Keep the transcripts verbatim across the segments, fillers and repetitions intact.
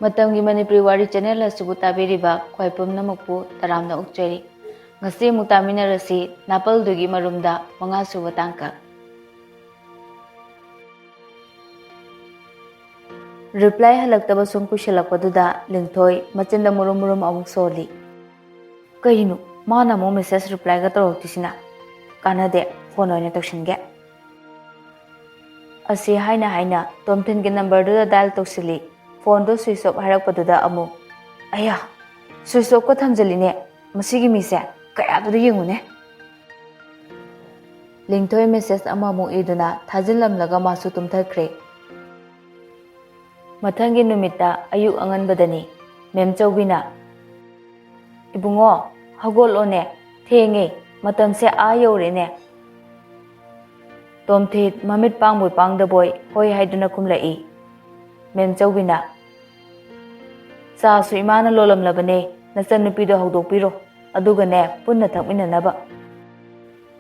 ꯃꯇꯝꯒꯤ ꯃꯅꯤꯄꯨꯔꯤ ꯋꯥꯔꯤ ꯆꯦꯅꯦꯜ ꯑꯁꯤꯕꯨ ꯇꯥꯕꯤꯔꯤꯕ ꯈ꯭ꯋꯥꯏ ꯄꯨꯝꯅꯃꯛꯄꯨ ꯇꯔꯥꯝꯅ ꯑꯣꯛꯆꯔꯤ꯫ ꯉꯁꯤ ꯑꯃꯨꯛ ꯇꯥꯃꯤꯟꯅꯔꯁꯤ ꯅꯥꯄꯜꯗꯨꯒꯤ ꯃꯔꯨꯝꯗ ꯃꯉꯥꯁꯨꯕ ꯇꯥꯡꯀꯛ꯫ ꯔꯤꯄ꯭ꯂꯥꯏ ꯍꯜꯂꯛꯇꯕ ꯁꯨꯝ ꯀꯨꯏꯁꯜꯂꯛꯄꯗꯨꯗ ꯂꯤꯡꯊꯣꯏ ꯃꯆꯤꯟꯗ ꯃꯨꯔꯨꯝ ꯃꯨꯔꯨꯝ ꯑꯃꯨꯛ ꯁꯣꯜꯂꯤ꯫ ꯀꯩꯅꯣ ꯃꯥꯅ ꯑꯃꯨꯛ ꯃꯦꯁꯦꯖ ꯔꯤꯄ꯭ꯂꯥꯏꯒ ꯇꯧꯔꯛꯇ꯭ꯔꯤꯁꯤꯅ? ꯀꯥꯟꯅꯗꯦ, ꯐꯣꯟ ꯑꯣꯏꯅ ꯇꯧꯁꯤꯟꯒꯦ꯫ ꯑꯁꯤ ꯍꯥꯏꯅ ꯍꯥꯏꯅ ꯇꯣꯝꯊꯤꯟꯒꯤ ꯅꯝꯕꯔꯗꯨꯗ ꯗꯥꯏꯜ ꯇꯧꯁꯤꯜꯂꯤ꯫ ꯐꯣꯟꯗꯣ ꯁ꯭ꯋꯤꯆ ꯑꯣꯐ ꯍꯥꯏꯔꯛꯄꯗꯨꯗ ꯑꯃꯨꯛ, ꯑꯌꯥ, ꯁ꯭ꯋꯤꯆ ꯑꯣꯐꯀ ꯊꯝꯖꯤꯜꯂꯤꯅꯦ ꯃꯁꯤꯒꯤ ꯃꯤꯁꯦ, ꯀꯌꯥꯗꯨꯗ ꯌꯦꯡꯉꯨꯅꯦ꯫ ꯂꯤꯡꯊꯣꯏ ꯃꯦꯁꯦꯖ ꯑꯃꯃꯨꯛ ꯏꯗꯨꯅ ꯊꯥꯖꯤꯜꯂꯝꯂꯒ ꯃꯥꯁꯨ ꯇꯨꯝꯊꯈ꯭ꯔꯦ꯫ ꯃꯊꯪꯒꯤ ꯅꯨꯃꯤꯠꯇ ꯑꯌꯨꯛ ꯑꯉꯟꯕꯗꯅꯤ꯫ ꯃꯦꯝꯆꯧꯕꯤꯅ, "ꯏꯕꯨꯡꯉꯣ, ꯍꯧꯒꯠꯂꯣꯅꯦ, ꯊꯦꯡꯉꯦ, ꯃꯇꯝꯁꯦ ꯑꯥ ꯌꯧꯔꯦꯅꯦ꯫" ꯇꯣꯝꯊꯤꯟ ꯃꯃꯤꯠ ꯄꯥꯡꯕꯣꯏ ꯄꯥꯡꯗꯕꯣꯏ ꯍꯣꯏ ꯍꯥꯏꯗꯨꯅ ꯈꯨꯝꯂꯛꯏ꯫ ꯃꯦꯝꯆꯧꯕꯤꯅ, "ꯆꯥꯁꯨ ꯏꯃꯥꯅ ꯂꯣꯜꯂꯝꯂꯕꯅꯦ, ꯅꯆꯟꯅꯨꯄꯤꯗꯣ ꯍꯧꯗꯣꯛꯄꯤꯔꯣ, ꯑꯗꯨꯒꯅꯦ ꯄꯨꯟꯅ ꯊꯛꯃꯤꯟꯅꯅꯕ꯫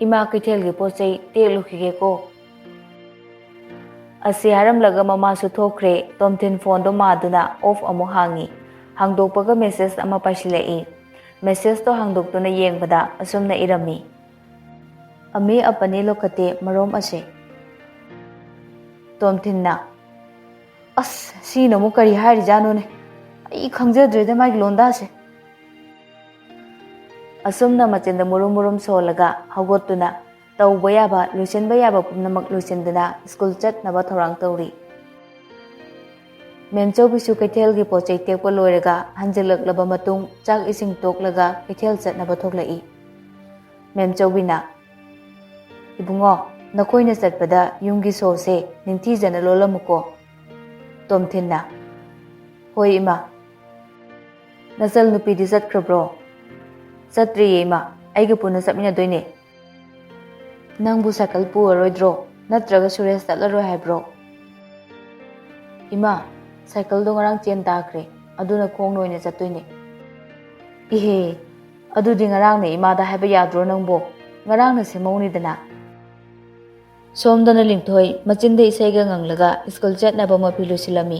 ꯏꯃꯥ ꯀꯩꯊꯦꯜꯒꯤ ꯄꯣꯠ ꯆꯩ ꯇꯦꯛꯂꯨꯈꯤꯒꯦꯀꯣ꯫" ꯑꯁꯤ ꯍꯥꯏꯔꯝꯂꯒ ꯃꯃꯥꯁꯨ ꯊꯣꯛꯈ꯭ꯔꯦ꯫ ꯇꯣꯝꯊꯤꯟ ꯐꯣꯟꯗꯣ ꯃꯥꯗꯨꯅ ꯑꯣꯐ ꯑꯃꯨꯛ ꯍꯥꯡꯉꯤ꯫ ꯍꯥꯡꯗꯣꯛꯄꯒ ꯃꯦꯁꯦꯖ ꯑꯃ ꯄꯥꯏꯁꯤꯜꯂꯛꯏ꯫ ꯃꯦꯁꯦꯖꯇꯣ ꯍꯥꯡꯗꯣꯛꯇꯨꯅ ꯌꯦꯡꯕꯗ ꯑꯁꯨꯝꯅ ꯏꯔꯝꯃꯤ, "ꯑꯃꯤ ꯑꯄꯅꯤ ꯂꯣꯀꯇꯦ ꯃꯔꯣꯝ ꯑꯁꯦ꯫" ꯇꯣꯝꯊꯤꯟꯅ, "ꯑꯁ, ꯁꯤꯅ ꯑꯃꯨꯛ ꯀꯔꯤ ꯍꯥꯏꯔꯤꯖꯥꯠꯅꯣꯅꯦ? ꯑꯩ ꯈꯪꯖꯗ꯭ꯔꯦꯗ ꯃꯥꯒꯤ ꯂꯣꯟꯗꯥꯁꯦ꯫" ꯑꯁꯨꯝꯅ ꯃꯆꯤꯟꯗ ꯃꯨꯔꯨꯝ ꯃꯨꯔꯨꯝ ꯁꯣꯜꯂꯒ ꯍꯧꯒꯠꯇꯨꯅ ꯇꯧꯕ ꯌꯥꯕ, ꯂꯣꯏꯁꯤꯟꯕ ꯌꯥꯕ ꯄꯨꯝꯅꯃꯛ ꯂꯣꯏꯁꯤꯟꯗꯨꯅ ꯁ꯭ꯀꯨꯜ ꯆꯠꯅꯕ ꯊꯧꯔꯥꯡ ꯇꯧꯔꯤ꯫ ꯃꯦꯝꯆꯧꯕꯤꯁꯨ ꯀꯩꯊꯦꯜꯒꯤ ꯄꯣꯠ ꯆꯩ ꯇꯦꯛꯄ ꯂꯣꯏꯔꯒ ꯍꯟꯖꯤꯜꯂꯛꯂꯕ ꯃꯇꯨꯡ ꯆꯥꯛ ꯏꯁꯤꯡ ꯇꯣꯛꯂꯒ ꯀꯩꯊꯦꯜ ꯆꯠꯅꯕ ꯊꯣꯛꯂꯛꯏ꯫ ꯃꯦꯝꯆꯧꯕꯤꯅ, "ꯏꯕꯨꯡꯉꯣ, ꯅꯈꯣꯏꯅ ꯆꯠꯄꯗ ꯌꯨꯝꯒꯤ ꯁꯣꯁꯦ ꯅꯤꯡꯊꯤꯖꯅ ꯂꯣꯜꯂꯝꯃꯨꯀꯣ꯫" ꯇꯣꯝꯊꯤꯟꯅ, "ꯍꯣꯏ ꯏꯃꯥ꯫" "ꯅꯆꯜ ꯅꯨꯄꯤꯗꯤ ꯆꯠꯈ꯭ꯔꯕ꯭ꯔꯣ?" "ꯆꯠꯇ꯭ꯔꯤꯌꯦ ꯏꯃꯥ, ꯑꯩꯒ ꯄꯨꯟꯅ ꯆꯠꯃꯤꯟꯅꯗꯣꯏꯅꯦ꯫" "ꯅꯪꯕꯨ ꯁꯥꯏꯀꯜ ꯄꯨꯔꯔꯣꯏꯗ꯭ꯔꯣ? ꯅꯠꯇ꯭ꯔꯒ ꯁꯨꯔꯦꯁ ꯆꯠꯂꯔꯣꯏ ꯍꯥꯏꯕ꯭ꯔꯣ?" "ꯏꯃꯥ, ꯁꯥꯏꯀꯜꯗꯣ ꯉꯔꯥꯡ ꯆꯦꯟ ꯇꯥꯈ꯭ꯔꯦ, ꯑꯗꯨꯅ ꯈꯣꯡꯅ ꯑꯣꯏꯅ ꯆꯠꯇꯣꯏꯅꯦ꯫" "ꯏꯍꯦ, ꯑꯗꯨꯗꯤ ꯉꯔꯥꯡꯅ ꯏꯃꯥꯗ ꯍꯥꯏꯕ ꯌꯥꯗ꯭ꯔꯣ ꯅꯪꯕꯣ? ꯉꯔꯥꯡꯅ ꯁꯦꯝꯍꯧꯅꯤꯗꯅ꯫" ꯁꯣꯝꯗꯅ ꯂꯤꯡꯊꯣꯏ ꯃꯆꯤꯟꯗ ꯏꯁꯩꯒ ꯉꯪꯂꯒ ꯁ꯭ꯀꯨꯜ ꯆꯠꯅꯕ ꯃꯐꯤ ꯂꯣꯏꯁꯤꯜꯂꯝꯃꯤ꯫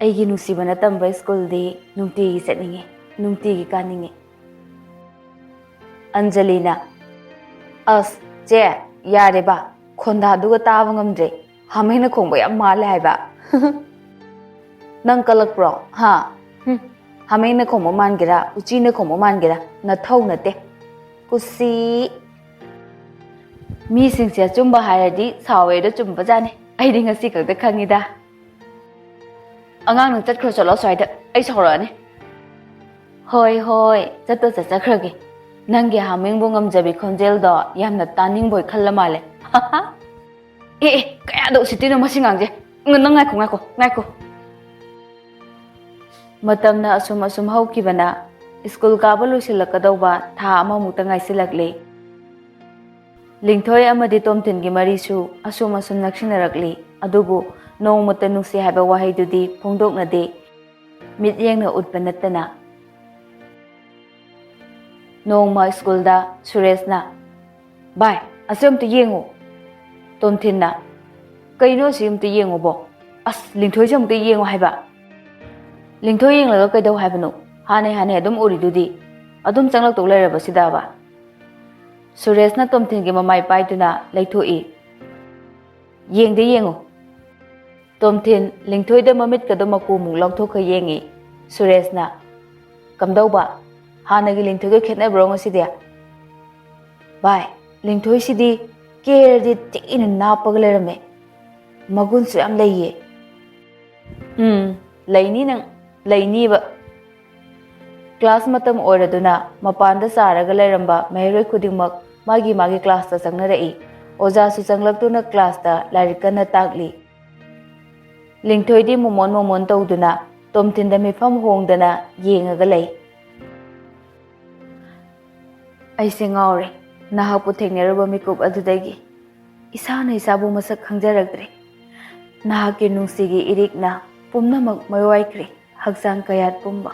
ꯑꯩꯒꯤ ꯅꯨꯡꯁꯤꯕꯅ ꯇꯝꯕ ꯁ꯭ꯀꯨꯜꯗꯤ ꯅꯨꯡꯇꯤꯒꯤ ꯆꯠꯅꯤꯡꯉꯤ, ꯅꯨꯡꯇꯤꯒꯤ ꯀꯥꯅꯤꯡꯉꯤ꯫ ꯑꯟꯖꯂꯤꯅ, "ꯑꯁ, ꯆꯦ, ꯌꯥꯔꯦꯕ, ꯈꯣꯟꯗꯥꯗꯨꯒ ꯇꯥꯕ ꯉꯝꯗ꯭ꯔꯦ, ꯍꯥꯃꯦꯡꯅ ꯈꯣꯡꯕ ꯌꯥꯝ ꯃꯥꯜꯂꯦ ꯍꯥꯏꯕ꯫" "ꯅꯪ ꯀꯜꯂꯛꯄ꯭ꯔꯣ? ꯍꯥ? ꯍꯨꯝ, ꯍꯥꯃꯦꯡꯅ ꯈꯣꯡꯕ ꯃꯥꯟꯒꯦꯔꯥ, ꯎꯆꯤꯅ ꯈꯣꯡꯕ ꯃꯥꯟꯒꯦꯔꯥ, ꯅꯊꯧ ꯅꯠꯇꯦ꯫ ꯀꯨꯁꯤ!" ꯃꯤꯁꯤꯡꯁꯦ ꯑꯆꯨꯝꯕ ꯍꯥꯏꯔꯗꯤ ꯁꯥꯎꯋꯦꯗꯣ ꯆꯨꯝꯕꯖꯥꯠꯅꯤ꯫ ꯑꯩꯗꯤ ꯉꯁꯤ ꯈꯛꯇ ꯈꯪꯉꯤꯗ꯫ "ꯑꯉꯥꯡ, ꯅꯪ ꯆꯠꯈ꯭ꯔꯣ, ꯆꯠꯂꯣ ꯑꯁ꯭ꯋꯥꯏꯗ, ꯑꯩ ꯁꯥꯎꯔꯛꯑꯅꯤ꯫" "ꯍꯣꯏ, ꯍꯣꯏ, ꯆꯠꯇꯣ ꯆꯠꯆꯈ꯭ꯔꯒꯦ꯫ ꯅꯪꯒꯤ ꯍꯥꯃꯦꯡꯕꯨ ꯉꯝꯖꯕꯤ ꯈꯣꯟꯖꯦꯜꯗꯣ ꯌꯥꯝꯅ ꯇꯥꯅꯤꯡꯕꯣꯏ ꯈꯜꯂ ꯃꯥꯜꯂꯦ꯫" "ꯑꯦ, ꯑꯦ, ꯀꯌꯥꯗ ꯎꯁꯤꯠꯇ꯭ꯔꯤꯅꯣ ꯃꯁꯤ ꯉꯥꯡꯁꯦ꯫ ꯅꯪ ꯉꯥꯏꯈꯣ, ꯉꯥꯏꯈꯣ, ꯉꯥꯏꯈꯣ꯫" ꯃꯇꯝꯅ ꯑꯁꯨꯝ ꯑꯁꯨꯝ ꯍꯧꯈꯤꯕꯅ ꯁ꯭ꯀꯨꯜ ꯀꯥꯕ ꯂꯣꯏꯁꯤꯜꯂꯛꯀꯗꯧꯕ ꯊꯥ ꯑꯃꯃꯨꯛꯇ ꯉꯥꯏꯁꯤꯜꯂꯛꯂꯦ꯫ ꯂꯤꯡꯊꯣꯏ ꯑꯃꯗꯤ ꯇꯣꯝꯊꯤꯟꯒꯤ ꯃꯔꯤꯁꯨ ꯑꯁꯨꯝ ꯑꯁꯨꯝ ꯅꯛꯁꯤꯟꯅꯔꯛꯂꯤ꯫ ꯑꯗꯨꯕꯨ ꯅꯣꯡꯃꯇ ꯅꯨꯡꯁꯤ ꯍꯥꯏꯕ ꯋꯥꯍꯩꯗꯨꯗꯤ ꯐꯣꯡꯗꯣꯛꯅꯗꯦ, ꯃꯤꯠꯌꯦꯡꯅ ꯎꯠꯄ ꯅꯠꯇꯅ꯫ ꯅꯣꯡꯃ ꯁ꯭ꯀꯨꯜꯗ ꯁꯨꯔꯦꯁꯅ, "ꯚꯥꯏ, ꯑꯁꯤ ꯑꯝꯇ ꯌꯦꯡꯉꯨ꯫" ꯇꯣꯝꯊꯤꯟꯅ, "ꯀꯩꯅꯣ ꯑꯁꯤ ꯑꯝꯇ ꯌꯦꯡꯉꯨꯕꯣ?" "ꯑꯁ, ꯂꯤꯡꯊꯣꯏꯁꯦ ꯑꯃꯨꯛꯇ ꯌꯦꯡꯉꯨ ꯍꯥꯏꯕ꯫" "ꯂꯤꯡꯊꯣꯏ ꯌꯦꯡꯂꯒ ꯀꯩꯗꯧ ꯍꯥꯏꯕꯅꯣ? ꯍꯥꯟꯅꯩ ꯍꯥꯟꯅꯩ ꯑꯗꯨꯝ ꯎꯔꯤꯗꯨꯗꯤ꯫ ꯑꯗꯨꯝ ꯆꯪꯂꯛꯇꯧ ꯂꯩꯔꯕꯁꯤꯗꯕ?" ꯁꯨꯔꯦꯁꯅ ꯇꯣꯝꯊꯤꯟꯒꯤ ꯃꯃꯥꯏ ꯄꯥꯏꯗꯨꯅ ꯂꯩꯊꯣꯛꯏ꯫ "ꯌꯦꯡꯗꯦ, ꯌꯦꯡꯉꯨ꯫" ꯇꯣꯝꯊꯤꯟ ꯂꯤꯡꯊꯣꯏꯗ ꯃꯃꯤꯠꯀꯗꯣ ꯃꯀꯨꯃꯨꯛ ꯂꯥꯎꯊꯣꯛꯈ ꯌꯦꯡꯉꯤ꯫ ꯁꯨꯔꯦꯁꯅ, "ꯀꯝꯗꯧꯕ? ꯍꯥꯟꯅꯒꯤ ꯂꯤꯡꯊꯣꯏꯒ ꯈꯦꯠꯅꯕ꯭ꯔꯣ ꯉꯁꯤꯗꯤ?" "ꯚꯥꯏ, ꯂꯤꯡꯊꯣꯏꯁꯤꯗꯤ ꯀꯦꯔꯗꯤ ꯊꯤꯅ ꯅꯥꯞꯄꯒ ꯂꯩꯔꯝꯃꯦ꯫ ꯃꯒꯨꯟꯁꯨ ꯌꯥꯝ ꯂꯩꯌꯦ꯫" "ꯎꯝ, ꯂꯩꯅꯤ ꯅꯪ, ꯂꯩꯅꯤꯕ꯫" ꯀ꯭ꯂꯥꯁ ꯃꯇꯝ ꯑꯣꯏꯔꯗꯨꯅ ꯃꯄꯥꯟꯗ ꯆꯥꯔꯒ ꯂꯩꯔꯝꯕ ꯃꯍꯩꯔꯣꯏ ꯈꯨꯗꯤꯡꯃꯛ ꯃꯥꯒꯤ ꯃꯥꯒꯤ ꯀ꯭ꯂꯥꯁꯇ ꯆꯪꯅꯔꯛꯏ꯫ ꯑꯣꯖꯥꯁꯨ ꯆꯪꯂꯛꯇꯨꯅ ꯀ꯭ꯂꯥꯁꯇ ꯂꯥꯏꯔꯤꯛ ꯀꯟꯅ ꯇꯥꯛꯂꯤ꯫ ꯂꯤꯡꯊꯣꯏꯗꯤ ꯃꯣꯃꯣꯟ ꯃꯣꯃꯣꯟ ꯇꯧꯗꯨꯅ ꯇꯣꯝꯊꯤꯟꯗ ꯃꯤꯐꯝ ꯍꯣꯡꯗꯅ ꯌꯦꯡꯉꯒ ꯂꯩ꯫ "ꯑꯩꯁꯦ ꯉꯥꯎꯔꯦ, ꯅꯍꯥꯛꯄꯨ ꯊꯦꯡꯅꯔꯨꯕ ꯃꯤꯀꯨꯞ ꯑꯗꯨꯗꯒꯤ꯫ ꯏꯁꯥꯅ ꯏꯁꯥꯕꯨ ꯃꯁꯛ ꯈꯪꯖꯔꯛꯇ꯭ꯔꯦ꯫ ꯅꯍꯥꯛꯀꯤ ꯅꯨꯡꯁꯤꯒꯤ ꯏꯔꯤꯛꯅ ꯄꯨꯝꯅꯃꯛ ꯃꯥꯏꯋꯥꯏꯈ꯭ꯔꯦ꯫ ꯍꯛꯆꯥꯡ ꯀꯌꯥꯠ ꯄꯨꯝꯕ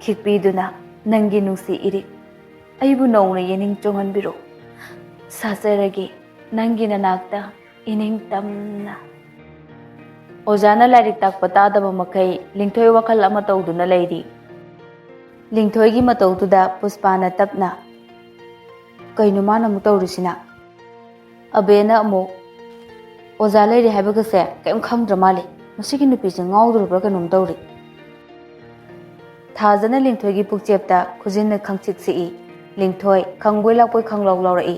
ꯈꯤꯛꯄꯤꯗꯨꯅ ꯅꯪꯒꯤ ꯅꯨꯡꯁꯤ ꯏꯔꯤꯛ ꯑꯩꯕꯨ ꯅꯧꯅ ꯌꯦꯅꯤꯡ ꯆꯣꯡꯍꯟꯕꯤꯔꯣ꯫ ꯁꯥꯖꯔꯒꯦ ꯅꯪꯒꯤ ꯅꯅꯥꯛꯇ ꯏꯅꯤꯡ ꯇꯝꯅ꯫ ꯑꯣꯖꯥꯅ ꯂꯥꯏꯔꯤꯛ ꯇꯥꯛꯄ ꯇꯥꯗꯕ ꯃꯈꯩ ꯂꯤꯡꯊꯣꯏ ꯋꯥꯈꯜ ꯑꯃ ꯇꯧꯗꯨꯅ ꯂꯩꯔꯤ꯫ ꯂꯤꯡꯊꯣꯏꯒꯤ ꯃꯇꯧꯗꯨꯗ ꯄꯨꯁꯄꯥꯅ ꯇꯞꯅ, "ꯀꯩꯅꯣ ꯃꯥꯅ ꯑꯃꯨꯛ ꯇꯧꯔꯤꯁꯤꯅ?" ꯑꯕꯦꯅ ꯑꯃꯨꯛ, "ꯑꯣꯖꯥ ꯂꯩꯔꯤ ꯍꯥꯏꯕꯒꯁꯦ ꯀꯔꯤꯝ ꯈꯪꯗ꯭ꯔ ꯃꯥꯜꯂꯦ꯫ ꯃꯁꯤꯒꯤ ꯅꯨꯄꯤꯁꯦ ꯉꯥꯎꯗꯣꯔꯕ꯭ꯔꯥ ꯀꯩꯅꯣꯝ ꯇꯧꯔꯤ"꯫ ꯊꯥꯖꯅ ꯂꯤꯡꯊꯣꯏꯒꯤ ꯄꯨꯛꯆꯦꯞꯇ ꯈꯨꯖꯤꯟꯅ ꯈꯪꯆꯤꯛ ꯁꯤꯛꯏ꯫ ꯂꯤꯡꯊꯣꯏ ꯈꯪꯕꯣꯏ ꯂꯥꯛꯄꯣꯏ ꯈꯪꯂꯥꯎ ꯂꯥꯎꯔꯛꯏ꯫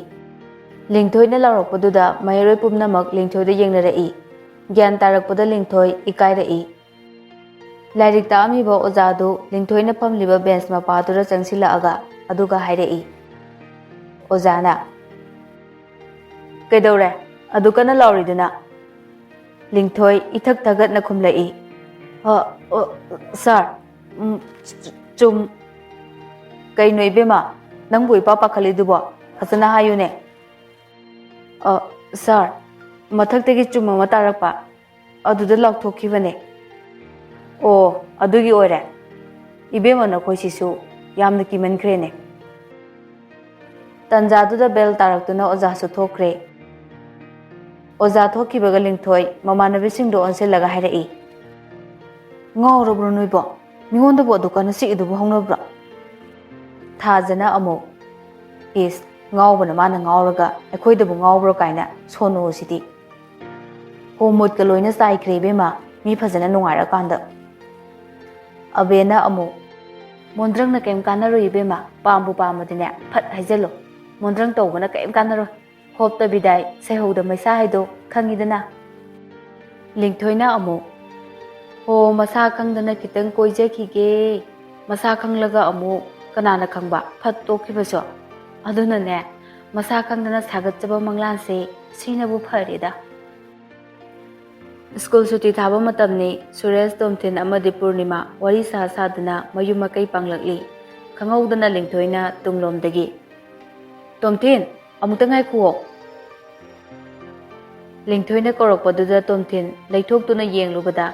ꯂꯤꯡꯊꯣꯏꯅ ꯂꯥꯎꯔꯛꯄꯗꯨꯗ ꯃꯍꯩꯔꯣꯏ ꯄꯨꯝꯅꯃꯛ ꯂꯤꯡꯊꯣꯏꯗ ꯌꯦꯡꯅꯔꯛꯏ꯫ ꯒ꯭ꯌꯥꯟ ꯇꯥꯔꯛꯄꯗ ꯂꯤꯡꯊꯣꯏ ꯏꯀꯥꯏꯔꯛꯏ꯫ ꯂꯥꯏꯔꯤꯛ ꯇꯥꯛꯑꯝꯃꯤꯕ ꯑꯣꯖꯥꯗꯨ ꯂꯤꯡꯊꯣꯏꯅ ꯐꯝꯂꯤꯕ ꯕꯦꯟꯁ ꯃꯄꯥꯗꯨꯗ ꯆꯪꯁꯤꯜꯂꯛꯑꯒ ꯑꯗꯨꯒ ꯍꯥꯏꯔꯛꯏ, ꯑꯣꯖꯥꯅ, "ꯀꯩꯗꯧꯔꯦ ꯑꯗꯨ ꯀꯟꯅ ꯂꯥꯎꯔꯤꯗꯨꯅ?" ꯂꯤꯡꯊꯣꯏ ꯏꯊꯛ ꯊꯥꯒꯠꯅ ꯈꯨꯝꯂꯛꯏ, "ꯑ, ꯑ, ꯁꯥꯔ, ꯎꯝ, ꯆꯨꯝ"꯫ "ꯀꯩꯅꯣ ꯏꯕꯦꯝꯃ, ꯅꯪꯕꯨ ꯏꯄꯥ ꯄꯥꯈꯠꯂꯤꯗꯨꯕꯣ? ꯐꯖꯅ ꯍꯥꯏꯌꯨꯅꯦ"꯫ "ꯑ, ꯁꯥꯔ, ꯃꯊꯛꯇꯒꯤ ꯆꯨꯝ ꯑꯃ ꯇꯥꯔꯛꯄ, ꯑꯗꯨꯗ ꯂꯥꯎꯊꯣꯛꯈꯤꯕꯅꯦ"꯫ "ꯑꯣ, ꯑꯗꯨꯒꯤ ꯑꯣꯏꯔꯦ꯫ ꯏꯕꯦꯝꯃ ꯅꯈꯣꯏꯁꯤꯁꯨ ꯌꯥꯝꯅ ꯀꯤꯃꯟꯈ꯭ꯔꯦꯅꯦ"꯫ ꯇꯟꯖꯥꯗꯨꯗ ꯕꯦꯜ ꯇꯥꯔꯛꯇꯨꯅ ꯑꯣꯖꯥꯁꯨ ꯊꯣꯛꯈ꯭ꯔꯦ꯫ ꯑꯣꯖꯥ ꯊꯣꯛꯈꯤꯕꯒ ꯂꯤꯡꯊꯣꯏ ꯃꯃꯥꯟꯅꯕꯤꯁꯤꯡꯗꯨ ꯑꯣꯟꯁꯤꯜꯂꯒ ꯍꯥꯏꯔꯛꯏ, "ꯉꯥꯎꯔꯕ꯭ꯔꯣ ꯅꯣꯏꯕꯣ? ꯃꯤꯉꯣꯟꯗꯕꯨ ꯑꯗꯨ ꯀꯟꯅ ꯆꯤꯛꯏꯗꯨꯕꯨ ꯍꯧꯅꯕ꯭ꯔꯣ?" ꯊꯥꯖꯅ ꯑꯃꯨꯛ, "ꯏꯁ, ꯉꯥꯎꯕꯅ ꯃꯥꯅ ꯉꯥꯎꯔꯒ ꯑꯩꯈꯣꯏꯗꯕꯨ ꯉꯥꯎꯕ꯭ꯔꯣ ꯀꯥꯏꯅ ꯁꯣꯟꯅꯣꯁꯤꯗꯤ꯫ ꯍꯣ, ꯃꯨꯠꯀ ꯂꯣꯏꯅ ꯆꯥꯏꯈ꯭ꯔꯦ ꯏꯕꯦꯝꯃ, ꯃꯤ ꯐꯖꯅ ꯅꯨꯡꯉꯥꯏꯔꯀꯥꯟꯗ"꯫ ꯑꯕꯦꯅ ꯑꯃꯨꯛ, "ꯃꯣꯟꯗ꯭ꯔꯪꯅ ꯀꯩꯝ ꯀꯥꯟꯅꯔꯣꯏ ꯏꯕꯦꯝꯃ, ꯄꯥꯝꯕꯨ ꯄꯥꯝꯃꯗꯤꯅꯦ ꯐꯠ ꯍꯥꯏꯖꯜꯂꯣ꯫ ꯃꯣꯟꯗ꯭ꯔꯪ ꯇꯧꯕꯅ ꯀꯩꯝ ꯀꯥꯟꯅꯔꯣꯏ꯫ ꯍꯣꯞꯇ ꯕꯤꯗꯥꯏ, ꯁꯩꯍꯧꯗ ꯃꯩꯁꯥ ꯍꯥꯏꯗꯣ ꯈꯪꯉꯤꯗꯅ"꯫ ꯂꯤꯡꯊꯣꯏꯅ ꯑꯃꯨꯛ, "ꯍꯣ, ꯃꯁꯥ ꯈꯪꯗꯅ ꯈꯤꯇꯪ ꯀꯣꯏꯖꯈꯤꯒꯦ꯫ ꯃꯁꯥ ꯈꯪꯂꯒ ꯑꯃꯨꯛ ꯀꯅꯥꯅ ꯈꯪꯕ ꯐꯠ ꯇꯣꯛꯈꯤꯕꯁꯨ꯫ ꯑꯗꯨꯅꯅꯦ, ꯃꯁꯥ ꯈꯪꯗꯅ ꯁꯥꯒꯠꯆꯕ ꯃꯪꯂꯥꯟꯁꯦ ꯁꯤꯅꯕꯨ ꯐꯔꯦꯗ"꯫ ꯁ꯭ꯀꯨꯜ ꯁꯨꯇꯤ ꯊꯥꯕ ꯃꯇꯝꯅꯤ꯫ ꯁꯨꯔꯦꯁ, ꯇꯣꯝꯊꯤꯟ ꯑꯃꯗꯤ ꯄꯨꯔꯅꯤꯃꯥ ꯋꯥꯔꯤ ꯁꯥ ꯁꯥꯗꯨꯅ ꯃꯌꯨꯝ ꯃꯀꯩ ꯄꯥꯡꯂꯛꯂꯤ꯫ ꯈꯪꯍꯧꯗꯅ ꯂꯤꯡꯊꯣꯏꯅ ꯇꯨꯡꯂꯣꯝꯗꯒꯤ, "ꯇꯣꯝꯊꯤꯟ, ꯑꯃꯨꯛꯇ ꯉꯥꯏꯈꯨꯑꯣ"꯫ ꯂꯤꯡꯊꯣꯏꯅ ꯀꯧꯔꯛꯄꯗꯨꯗ ꯇꯣꯝꯊꯤꯟ ꯂꯩꯊꯣꯛꯇꯨꯅ ꯌꯦꯡꯂꯨꯕꯗ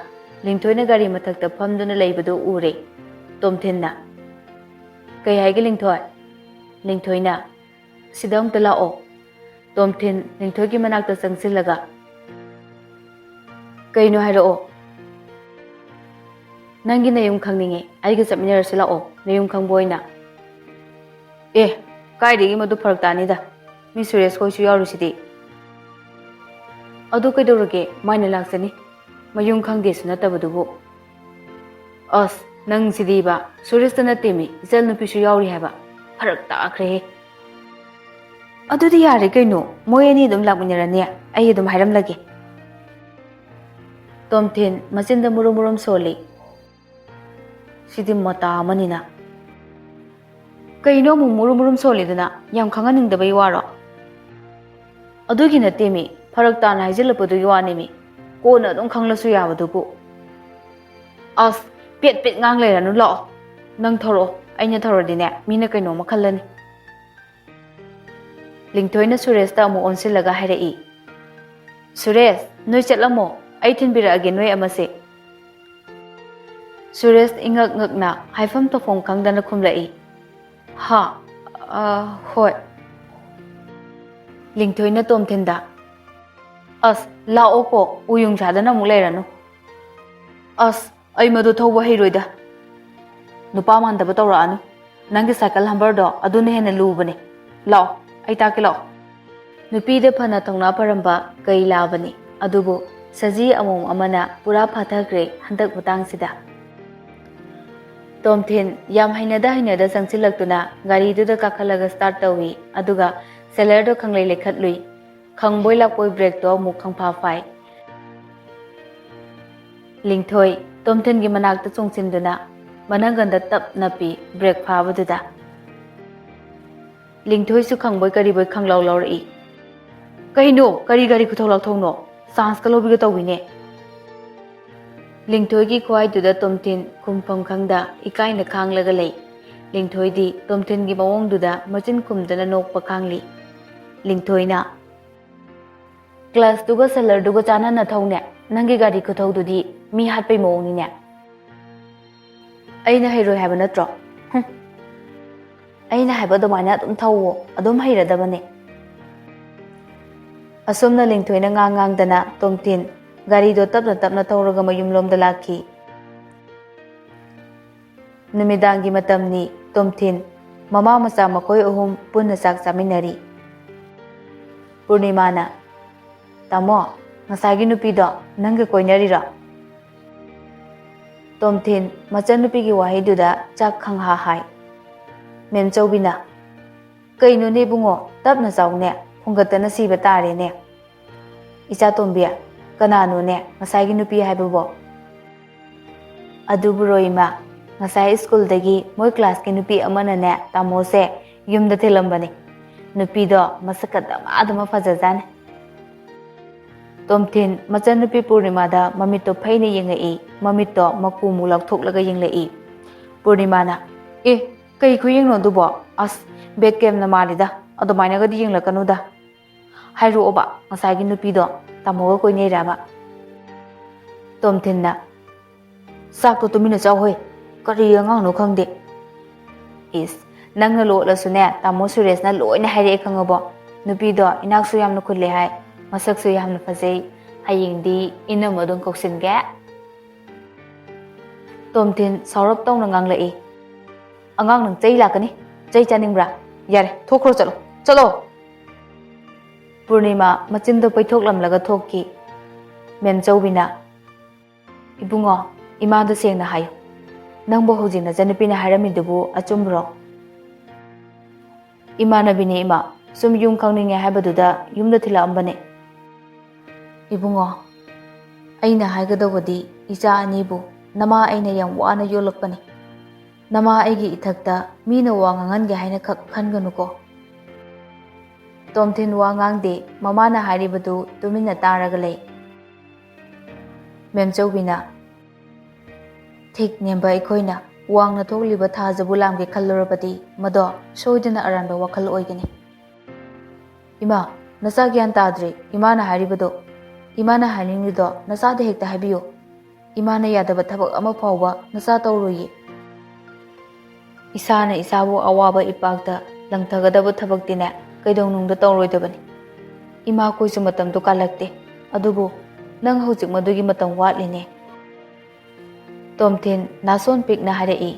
ꯂꯤꯡꯊꯣꯏꯅ ꯒꯥꯔꯤ ꯃꯊꯛꯇ ꯐꯝꯗꯨꯅ ꯂꯩꯕꯗꯨ ꯎꯔꯦ ꯇꯣꯝꯊꯤꯟꯅ꯫ "ꯀꯩ ꯍꯥꯏꯒꯦ ꯂꯤꯡꯊꯣꯏ?" ꯂꯤꯡꯊꯣꯏꯅ, "ꯁꯤꯗ ꯑꯝꯇ ꯂꯥꯛꯑꯣ꯫" ꯇꯣꯝꯊꯤꯟ ꯂꯤꯡꯊꯣꯏꯒꯤ ꯃꯅꯥꯛꯇ ꯆꯪꯁꯤꯜꯂꯒ, "ꯀꯩꯅꯣ ꯍꯥꯏꯔꯛꯑꯣ꯫" "ꯅꯪꯒꯤ ꯅꯌꯨꯝ ꯈꯪꯅꯤꯡꯉꯦ, ꯑꯩꯒ ꯆꯠꯃꯤꯟꯅꯔꯁꯤ ꯂꯥꯛꯑꯣ, ꯅꯌꯨꯝ ꯈꯪꯕ ꯑꯣꯏꯅ꯫" "ꯑꯦ, ꯀꯥꯏꯗꯒꯤ, ꯃꯗꯨ ꯐꯔꯛ ꯇꯥꯅꯤꯗ, ꯃꯤ ꯁꯨꯔꯦꯁ ꯍꯣꯏꯁꯨ ꯌꯥꯎꯔꯤꯁꯤꯗꯤ꯫" "ꯑꯗꯨ ꯀꯩꯗꯧꯔꯒꯦ, ꯃꯥꯏꯅ ꯂꯥꯛꯆꯅꯤ, ꯃꯌꯨꯝ ꯈꯪꯗꯦꯁꯨ ꯅꯠꯇꯕꯗꯨꯕꯨ꯫" "ꯑꯁ, ꯅꯪꯁꯤꯗꯤꯕ, ꯁꯨꯔꯦꯁꯇ ꯅꯠꯇꯦꯃꯤ, ꯏꯆꯜ ꯅꯨꯄꯤꯁꯨ ꯌꯥꯎꯔꯤ ꯍꯥꯏꯕ, ꯐꯔꯛ ꯇꯥꯈ꯭ꯔꯦꯍꯦ꯫" "ꯑꯗꯨꯗꯤ ꯌꯥꯔꯦ ꯀꯩꯅꯣ, ꯃꯣꯏ ꯑꯅꯤ ꯑꯗꯨꯝ ꯂꯥꯛꯃꯤꯟꯅꯔꯅꯤ, ꯑꯩ ꯑꯗꯨꯝ ꯍꯥꯏꯔꯝꯂꯒꯦ꯫" ꯇꯣꯝꯊꯤꯟ ꯃꯆꯤꯟꯗ ꯃꯨꯔꯨꯝ ꯃꯨꯔꯨꯝ ꯁꯣꯜꯂꯤ꯫ "ꯁꯤꯗꯤ ꯃꯇꯥ ꯑꯃꯅꯤꯅ꯫" "ꯀꯩꯅꯣ ꯑꯃꯨꯛ ꯃꯨꯔꯨꯝ ꯃꯨꯔꯨꯝ ꯁꯣꯜꯂꯤꯗꯨꯅ? ꯌꯥꯝ ꯈꯪꯍꯟꯅꯤꯡꯗꯕꯩ ꯋꯥꯔꯣ?" "ꯑꯗꯨꯒꯤ ꯅꯠꯇꯦꯃꯤ, ꯐꯔꯛ ꯇꯥꯅ ꯍꯥꯏꯖꯤꯜꯂꯛꯄꯗꯨꯒꯤ ꯋꯥꯅꯦꯃꯤ, ꯀꯣꯟꯅ ꯑꯗꯨꯝ ꯈꯪꯂꯁꯨ ꯌꯥꯕꯗꯨꯕꯨ꯫" "ꯑꯁ, ꯄꯦꯠ ꯄꯦꯠ ꯉꯥꯡ ꯂꯩꯔꯅꯨ, ꯂꯥꯛꯑꯣ, ꯅꯪ ꯊꯧꯔꯛꯑꯣ, ꯑꯩꯅ ꯊꯧꯔꯗꯤꯅꯦ ꯃꯤꯅ ꯀꯩꯅꯣꯝꯃ ꯈꯜꯂꯅꯤ꯫" ꯂꯤꯡꯊꯣꯏꯅ ꯁꯨꯔꯦꯁꯇ ꯑꯃꯨꯛ ꯑꯣꯟꯁꯤꯜꯂꯒ ꯍꯥꯏꯔꯛꯏ, "ꯁꯨꯔꯦꯁ, ꯅꯣꯏ ꯆꯠꯂꯝꯃꯣ, ꯑꯩ ꯊꯤꯟꯕꯤꯔꯛꯑꯒꯦ ꯅꯣꯏ ꯑꯃꯁꯦ꯫" ꯁꯨꯔꯦꯁ ꯏꯉꯛ ꯉꯛꯅ ꯍꯥꯏꯐꯝ ꯇꯧꯐꯝ ꯈꯪꯗꯅ ꯈꯨꯝꯂꯛꯏ, "ꯍꯥ, ꯑ, ꯍꯣꯏ꯫" ꯂꯤꯡꯊꯣꯏꯅ ꯇꯣꯝꯊꯤꯟꯗ, "ꯑꯁ, ꯂꯥꯛꯑꯣꯀꯣ, ꯎꯌꯨꯡ ꯁꯥꯗꯅ ꯑꯃꯨꯛ ꯂꯩꯔꯅꯨ꯫" "ꯑꯁ, ꯑꯩ ꯃꯗꯨ ꯊꯧꯕ ꯍꯩꯔꯣꯏꯗ꯫ ꯅꯨꯄꯥ ꯃꯥꯟꯗꯕ ꯇꯧꯔꯛꯑꯅꯨ꯫ ꯅꯪꯒꯤ ꯁꯥꯏꯀꯜ ꯍꯝꯕꯔꯗꯣ ꯑꯗꯨꯅ ꯍꯦꯟꯅ ꯂꯨꯕꯅꯦ꯫ ꯂꯥꯛꯑꯣ, ꯑꯩ ꯇꯥꯛꯀꯦ ꯂꯥꯛꯑꯣ꯫" ꯅꯨꯄꯤꯗ ꯐꯅ ꯊꯧꯅꯥ ꯐꯔꯝꯕ ꯀꯩ ꯂꯥꯕꯅꯤ, ꯑꯗꯨꯕꯨ ꯁꯖꯤ ꯑꯃꯣꯝ ꯑꯃꯅ ꯄꯨꯔꯥ ꯐꯥꯊꯈ꯭ꯔꯦ ꯍꯟꯗꯛ ꯃꯇꯥꯡꯁꯤꯗ꯫ ꯇꯣꯝꯊꯤꯟ ꯌꯥꯝ ꯍꯩꯅꯗ ꯍꯩꯅꯗ ꯆꯪꯁꯤꯜꯂꯛꯇꯨꯅ ꯒꯥꯔꯤꯗꯨꯗ ꯀꯥꯈꯠꯂꯒ ꯁ꯭ꯇꯥꯔꯠ ꯇꯧꯏ, ꯑꯗꯨꯒ ꯁꯦꯂꯔꯗꯣ ꯈꯪꯂꯩ ꯂꯩꯈꯠꯂꯨꯏ꯫ ꯈꯪꯕꯣꯏ ꯂꯥꯛꯄꯣꯏ ꯕ꯭ꯔꯦꯛꯇꯣ ꯑꯃꯨꯛ ꯈꯪꯐꯥ ꯐꯥꯏ꯫ ꯂꯤꯡꯊꯣꯏ ꯇꯣꯝꯊꯤꯟꯒꯤ ꯃꯅꯥꯛꯇ ꯆꯣꯡꯁꯤꯟꯗꯨꯅ ꯃꯅꯪꯒꯟꯗ ꯇꯞ ꯅꯞꯄꯤ ꯕ꯭ꯔꯦꯛ ꯐꯥꯕꯗꯨꯗ꯫ ꯂꯤꯡꯊꯣꯏꯁꯨ ꯈꯪꯕꯣꯏ ꯀꯔꯤꯕꯣꯏ ꯈꯪꯂꯧ ꯂꯧꯔꯛꯏ꯫ "ꯀꯩꯅꯣ, ꯀꯔꯤ ꯒꯥꯔꯤ ꯈꯨꯊꯧ ꯂꯥꯛꯊꯧꯅꯣ? ꯆꯥꯟꯁꯀ ꯂꯧꯕꯤꯒ ꯇꯧꯕꯤꯅꯦ꯫" ꯂꯤꯡꯊꯣꯏꯒꯤ ꯈꯨꯍꯥꯏꯗꯨꯗ ꯇꯣꯝꯊꯤꯟ ꯈꯨꯝꯐꯝ ꯈꯪꯗ ꯏꯀꯥꯏꯅ ꯈꯥꯡꯂꯒ ꯂꯩ꯫ ꯂꯤꯡꯊꯣꯏꯗꯤ ꯇꯣꯝꯊꯤꯟꯒꯤ ꯃꯑꯣꯡꯗꯨꯗ ꯃꯆꯤꯟ ꯈꯨꯝꯗꯅ ꯅꯣꯛꯄ ꯈꯥꯡꯂꯤ꯫ ꯂꯤꯡꯊꯣꯏꯅ, "ꯀ꯭ꯂꯁꯇꯨꯒ ꯁꯦꯂꯔꯗꯨꯒ ꯆꯥꯟꯅꯅ ꯊꯧꯅꯦ, ꯅꯪꯒꯤ ꯒꯥꯔꯤ ꯈꯨꯊꯧꯗꯨꯗꯤ ꯃꯤ ꯍꯥꯠꯄꯩ ꯃꯑꯣꯡꯅꯤꯅꯦ꯫ ꯑꯩꯅ ꯍꯩꯔꯣꯏ ꯍꯥꯏꯕ ꯅꯠꯇ꯭ꯔꯣ? ꯍꯨꯝ꯫ ꯑꯩꯅ ꯍꯥꯏꯕ ꯑꯗꯨꯃꯥꯏꯅ ꯑꯗꯨꯝ ꯊꯧꯋꯣ, ꯑꯗꯨꯝ ꯍꯩꯔꯗꯕꯅꯦ꯫ ꯑꯁꯨꯝꯅ ꯂꯤꯡꯊꯣꯏꯅ ꯉꯥꯡ ꯉꯥꯡꯗꯅ ꯇꯣꯝꯊꯤꯟ ꯒꯥꯔꯤꯗꯣ ꯇꯞꯅ ꯇꯞꯅ ꯊꯧꯔꯒ ꯃꯌꯨꯝꯂꯣꯝꯗ ꯂꯥꯛꯈꯤ꯫ ꯅꯨꯃꯤꯗꯥꯡꯒꯤ ꯃꯇꯝꯅꯤ꯫ ꯇꯣꯝꯊꯤꯟ ꯃꯃꯥ ꯃꯆꯥ ꯃꯈꯣꯏ ꯑꯍꯨꯝ ꯄꯨꯟꯅ ꯆꯥꯛ ꯆꯥꯃꯤꯟꯅꯔꯤ꯫ ꯄꯨꯔꯅꯤꯃꯥꯅ, "ꯇꯥꯃꯣ, ꯉꯁꯥꯏꯒꯤ ꯅꯨꯄꯤꯗꯣ ꯅꯪꯒ ꯀꯣꯏꯅꯔꯤꯔꯣ?" ꯇꯣꯝꯊꯤꯟ ꯃꯆꯟꯅꯨꯄꯤꯒꯤ ꯋꯥꯍꯩꯗꯨꯗ ꯆꯥꯛ ꯈꯪꯍꯥ ꯍꯥꯏ꯫ ꯃꯦꯝꯆꯧꯕꯤꯅ, "ꯀꯩꯅꯣꯅꯦ ꯏꯕꯨꯡꯉꯣ, ꯇꯞꯅ ꯆꯥꯎꯅꯦ, ꯐꯨꯡꯒꯠꯇꯅ ꯁꯤꯕ ꯇꯥꯔꯦꯅꯦ꯫ ꯏꯆꯥꯇꯣꯝꯕꯤ, ꯀꯅꯥꯅꯣꯅꯦ ꯉꯁꯥꯏꯒꯤ ꯅꯨꯄꯤ ꯍꯥꯏꯕꯕꯣ?" "ꯑꯗꯨꯕꯨꯔꯣ ꯏꯃꯥ, ꯉꯁꯥꯏ ꯁ꯭ꯀꯨꯜꯗꯒꯤ ꯃꯣꯏ ꯀ꯭ꯂꯥꯁꯀꯤ ꯅꯨꯄꯤ ꯑꯃꯅꯅꯦ ꯇꯥꯃꯣꯁꯦ ꯌꯨꯝꯗ ꯊꯤꯜꯂꯝꯕꯅꯤ꯫ ꯅꯨꯄꯤꯗꯣ ꯃꯁꯛꯀ ꯗꯃꯥ ꯗꯃꯥ ꯐꯖꯖꯥꯠꯅꯤ꯫" ꯇꯣꯝꯊꯤꯟ ꯃꯆꯟꯅꯨꯄꯤ ꯄꯨꯔꯅꯤꯃꯥꯗ ꯃꯃꯤꯠꯇꯣ ꯐꯩꯅ ꯌꯦꯡꯉꯛꯏ, ꯃꯃꯤꯠꯇꯣ ꯃꯀꯨ ꯃꯨꯛ ꯂꯥꯎꯊꯣꯛꯂꯒ ꯌꯦꯡꯂꯛꯏ꯫ ꯄꯨꯔꯅꯤꯃꯥꯅ, "ꯑꯦ, ꯀꯩ ꯈꯨꯌꯦꯡꯅꯣ ꯑꯗꯨꯕꯣ? ꯑꯁ, ꯕꯦꯠ ꯀꯦꯝꯅ ꯃꯥꯜꯂꯤꯗ, ꯑꯗꯨꯃꯥꯏꯅꯒꯗꯤ ꯌꯦꯡꯂꯛꯀꯅꯨꯗ꯫ ꯍꯥꯏꯔꯛꯑꯣꯕ, ꯉꯁꯥꯏꯒꯤ ꯅꯨꯄꯤꯗꯣ ꯇꯥꯃꯣꯒ ꯀꯣꯏꯅꯩꯔꯕ?" ꯇꯣꯝꯊꯤꯟꯅ, "ꯆꯥꯛꯇꯣ ꯇꯨꯃꯤꯟꯅ ꯆꯥꯎ ꯍꯣꯏ, ꯀꯔꯤ ꯑꯉꯥꯡꯅꯣ ꯈꯪꯗꯦ꯫" "ꯏꯁ, ꯅꯪꯅ ꯂꯣꯠꯂꯁꯨꯅꯦ, ꯇꯥꯃꯣ ꯁꯨꯔꯦꯁꯅ ꯂꯣꯏꯅ ꯍꯥꯏꯔꯛꯑꯦ ꯈꯪꯉꯕꯣ? ꯅꯨꯄꯤꯗꯣ ꯏꯅꯥꯛꯁꯨ ꯌꯥꯝꯅ ꯈꯨꯜꯂꯦ ꯍꯥꯏ, ꯃꯁꯛꯁꯨ ꯌꯥꯝꯅ ꯐꯖꯩ, ꯍꯌꯦꯡꯗꯤ ꯏꯅꯝꯃ ꯑꯗꯨꯝ ꯀꯧꯁꯤꯟꯒꯦ꯫" ꯇꯣꯝꯊꯤꯟ ꯁꯥꯎꯔꯞ ꯇꯧꯅ ꯉꯥꯡꯂꯛꯏ, "ꯑꯉꯥꯡ ꯅꯪ ꯆꯩ ꯂꯥꯛꯀꯅꯤ, ꯆꯩ ꯆꯥꯅꯤꯡꯕ꯭ꯔꯥ? ꯌꯥꯔꯦ, ꯊꯣꯛꯈ꯭ꯔꯣ, ꯆꯠꯂꯣ, ꯆꯠꯂꯣ!" ꯄꯨꯔꯅꯤꯃꯥ ꯃꯆꯤꯟꯗꯣ ꯄꯩꯊꯣꯛꯂꯝꯂꯒ ꯊꯣꯛꯈꯤ꯫ ꯃꯦꯝꯆꯧꯕꯤꯅ, "ꯏꯕꯨꯡꯉꯣ, ꯏꯃꯥꯗꯣ ꯁꯦꯡꯅ ꯍꯥꯏꯌꯨ, ꯅꯪꯕꯨ ꯍꯧꯖꯤꯛ ꯅꯆꯟꯅꯨꯄꯤꯅ ꯍꯥꯏꯔꯝꯃꯤꯗꯨꯕꯨ ꯑꯆꯨꯝꯕ꯭ꯔꯣ?" "ꯏꯃꯥꯟꯅꯕꯤꯅꯦ ꯏꯃꯥ, ꯁꯨꯝ ꯌꯨꯝ ꯈꯪꯅꯤꯡꯉꯦ ꯍꯥꯏꯕꯗꯨꯗ ꯌꯨꯝꯗ ꯊꯤꯜꯂꯛꯑꯝꯕꯅꯦ꯫" "ꯏꯕꯨꯡꯉꯣ, ꯑꯩꯅ ꯍꯥꯏꯒꯗꯧꯕꯗꯤ ꯏꯆꯥ ꯑꯅꯤꯕꯨ ꯅꯃꯥ ꯑꯩꯅ ꯌꯥꯝ ꯋꯥꯅ ꯌꯣꯛꯂꯛꯄꯅꯤ꯫ ꯅꯃꯥ ꯑꯩꯒꯤ ꯏꯊꯛꯇ ꯃꯤꯅ ꯋꯥ ꯉꯥꯡꯍꯟꯒꯦ ꯍꯥꯏꯅ ꯈꯛ ꯈꯟꯒꯅꯨꯀꯣ꯫" ꯇꯣꯝꯊꯤꯟ ꯋꯥ ꯉꯥꯡꯗꯦ, ꯃꯃꯥꯅ ꯍꯥꯏꯔꯤꯕꯗꯨ ꯇꯨꯃꯤꯟꯅ ꯇꯥꯔꯒ ꯂꯩ꯫ ꯃꯦꯝꯆꯧꯕꯤꯅ, "ꯊꯤꯛ ꯅꯦꯝꯕ ꯑꯩꯈꯣꯏꯅ ꯋꯥꯡꯅ ꯊꯣꯛꯂꯤꯕ ꯊꯥꯖꯕꯨ ꯂꯥꯝꯒꯦ ꯈꯜꯂꯨꯔꯕꯗꯤ ꯃꯗꯣ ꯁꯣꯏꯗꯅ ꯑꯔꯥꯟꯕ ꯋꯥꯈꯜ ꯑꯣꯏꯒꯅꯤ꯫" "ꯏꯃꯥ, ꯅꯆꯥ ꯒ꯭ꯌꯥꯟ ꯇꯥꯗ꯭ꯔꯤ, ꯏꯃꯥꯅ ꯍꯥꯏꯔꯤꯕꯗꯣ?" ꯏꯃꯥꯅ ꯍꯥꯏꯅꯤꯡꯂꯤꯗꯣ ꯅꯆꯥꯗ ꯍꯦꯛꯇ ꯍꯥꯏꯕꯤꯌꯨ꯫ ꯏꯃꯥꯅ ꯌꯥꯗꯕ ꯊꯕꯛ ꯑꯃ ꯐꯥꯎꯕ ꯅꯆꯥ ꯇꯧꯔꯣꯏꯌꯦ꯫ ꯏꯁꯥꯅ ꯏꯁꯥꯕꯨ ꯑꯋꯥꯕ ꯏꯄꯥꯛꯇ ꯂꯪꯊꯒꯗꯕ ꯊꯕꯛꯇꯤꯅꯦ ꯀꯩꯗꯧꯅꯨꯡꯗ ꯇꯧꯔꯣꯏꯗꯕꯅꯤ꯫ ꯏꯃꯥꯈꯣꯏꯁꯨ ꯃꯇꯝꯗꯣ ꯀꯥꯜꯂꯛꯇꯦ꯫ ꯑꯗꯨꯕꯨ ꯅꯪ ꯍꯧꯖꯤꯛ ꯃꯗꯨꯒꯤ ꯃꯇꯝ ꯋꯥꯠꯂꯤꯅꯦ꯫ ꯇꯣꯝꯊꯤꯟ ꯅꯥꯁꯣꯟ ꯄꯤꯛꯅ ꯍꯥꯏꯔꯛꯏ,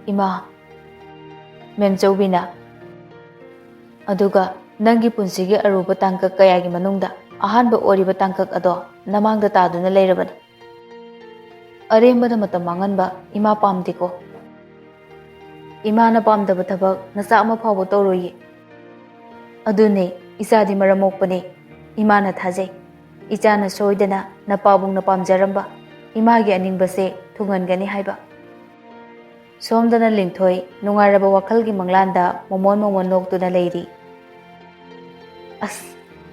"ꯏꯃꯥ, ꯃꯦꯝꯆꯧꯕꯤꯅ, ꯑꯗꯨꯒ ꯅꯪꯒꯤ ꯄꯨꯟꯁꯤꯒꯤ ꯑꯔꯨꯕ ꯇꯥꯡꯀꯛ ꯀꯌꯥꯒꯤ ꯃꯅꯨꯡꯗ ꯑꯍꯥꯟꯕ ꯑꯣꯏꯔꯤꯕ ꯇꯥꯡꯀꯛ ꯑꯗꯣ ꯅꯃꯥꯡꯗ ꯇꯥꯗꯨꯅ ꯂꯩꯔꯕꯅꯤ꯫ ꯑꯔꯦꯝꯕꯗ ꯃꯇꯝ ꯃꯥꯡꯍꯟꯕ ꯏꯃꯥ ꯄꯥꯝꯗꯦꯀꯣ꯫ ꯏꯃꯥꯅ ꯄꯥꯝꯗꯕ ꯊꯕꯛ ꯅꯆꯥ ꯑꯃ ꯐꯥꯎꯕ ꯇꯧꯔꯣꯏꯌꯦ꯫ ꯑꯗꯨꯅꯦ, ꯏꯆꯥꯗꯤ ꯃꯔꯝ ꯃꯣꯛꯄꯅꯦ꯫ ꯏꯃꯥꯅ ꯊꯥꯖꯩ, ꯏꯆꯥꯅ ꯁꯣꯏꯗꯅ ꯅꯄꯥꯕꯨꯡꯅ ꯄꯥꯝꯖꯔꯝꯕ ꯏꯃꯥꯒꯤ ꯑꯅꯤꯡꯕꯁꯦ ꯊꯨꯡꯍꯟꯒꯅꯤ ꯍꯥꯏꯕ꯫" ꯁꯣꯝꯗꯅ ꯂꯤꯟꯊꯣꯏ ꯅꯨꯡꯉꯥꯏꯔꯕ ꯋꯥꯈꯜꯒꯤ ꯃꯪꯂꯥꯟꯗ ꯃꯣꯃꯣꯟ ꯃꯣꯃꯣꯟ ꯅꯣꯛꯇꯨꯅ ꯂꯩꯔꯤ꯫ "ꯑꯁ,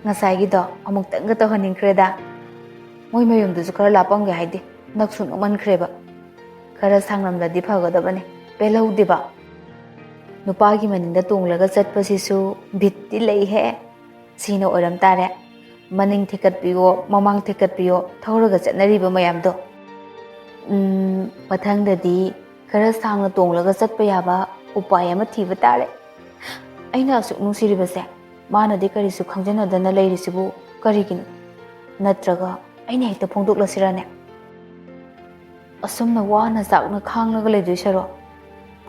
ꯉꯁꯥꯏꯒꯤꯗꯣ ꯑꯃꯨꯛꯇꯪꯒ ꯇꯧꯍꯟꯅꯤꯡꯈ꯭ꯔꯦꯗ꯫ ꯃꯣꯏ ꯃꯌꯨꯝꯗꯨꯁꯨ ꯈꯔ ꯂꯥꯞꯄꯝꯒꯦ ꯍꯥꯏꯗꯦ, ꯅꯛꯁꯨ ꯅꯛꯃꯟꯈ꯭ꯔꯦꯕ꯫ ꯈꯔ ꯁꯥꯡꯂꯝꯂꯗꯤ ꯐꯒꯗꯕꯅꯦ, ꯄꯦꯜꯍꯧꯗꯦꯕ꯫ ꯅꯨꯄꯥꯒꯤ ꯃꯅꯤꯡꯗ ꯇꯣꯡꯂꯒ ꯆꯠꯄꯁꯤꯁꯨ ꯕꯤꯠꯇꯤ ꯂꯩꯍꯦ꯫ ꯁꯤꯅ ꯑꯣꯏꯔꯝ ꯇꯥꯔꯦ, ꯃꯅꯤꯡ ꯊꯦꯛꯀꯠꯄꯤꯌꯣ, ꯃꯃꯥꯡ ꯊꯦꯛꯀꯠꯄꯤꯌꯣ ꯊꯧꯔꯒ ꯆꯠꯅꯔꯤꯕ ꯃꯌꯥꯝꯗꯣ꯫ ꯎꯝ, ꯃꯊꯪꯗꯗꯤ ꯈꯔ ꯁꯥꯡꯅ ꯇꯣꯡꯂꯒ ꯆꯠꯄ ꯌꯥꯕ ꯎꯄꯥꯏ ꯑꯃ ꯊꯤꯕ ꯇꯥꯔꯦ꯫ ꯑꯩꯅ ꯑꯁꯨꯛ ꯅꯨꯡꯁꯤꯔꯤꯕꯁꯦ ꯃꯥꯅꯗꯤ ꯀꯔꯤꯁꯨ ꯈꯪꯖꯟꯅꯗꯅ ꯂꯩꯔꯤꯁꯤꯕꯨ ꯀꯔꯤꯒꯤꯅꯣ? ꯅꯠꯇ꯭ꯔꯒ ꯑꯩꯅ ꯍꯦꯛꯇ ꯐꯣꯡꯗꯣꯛꯂꯁꯤꯔꯅꯦ? ꯑꯁꯨꯝꯅ ꯋꯥꯅ ꯆꯥꯛꯅ ꯈꯥꯡꯂꯒ ꯂꯩꯗꯣꯏ ꯁꯔꯨꯛ,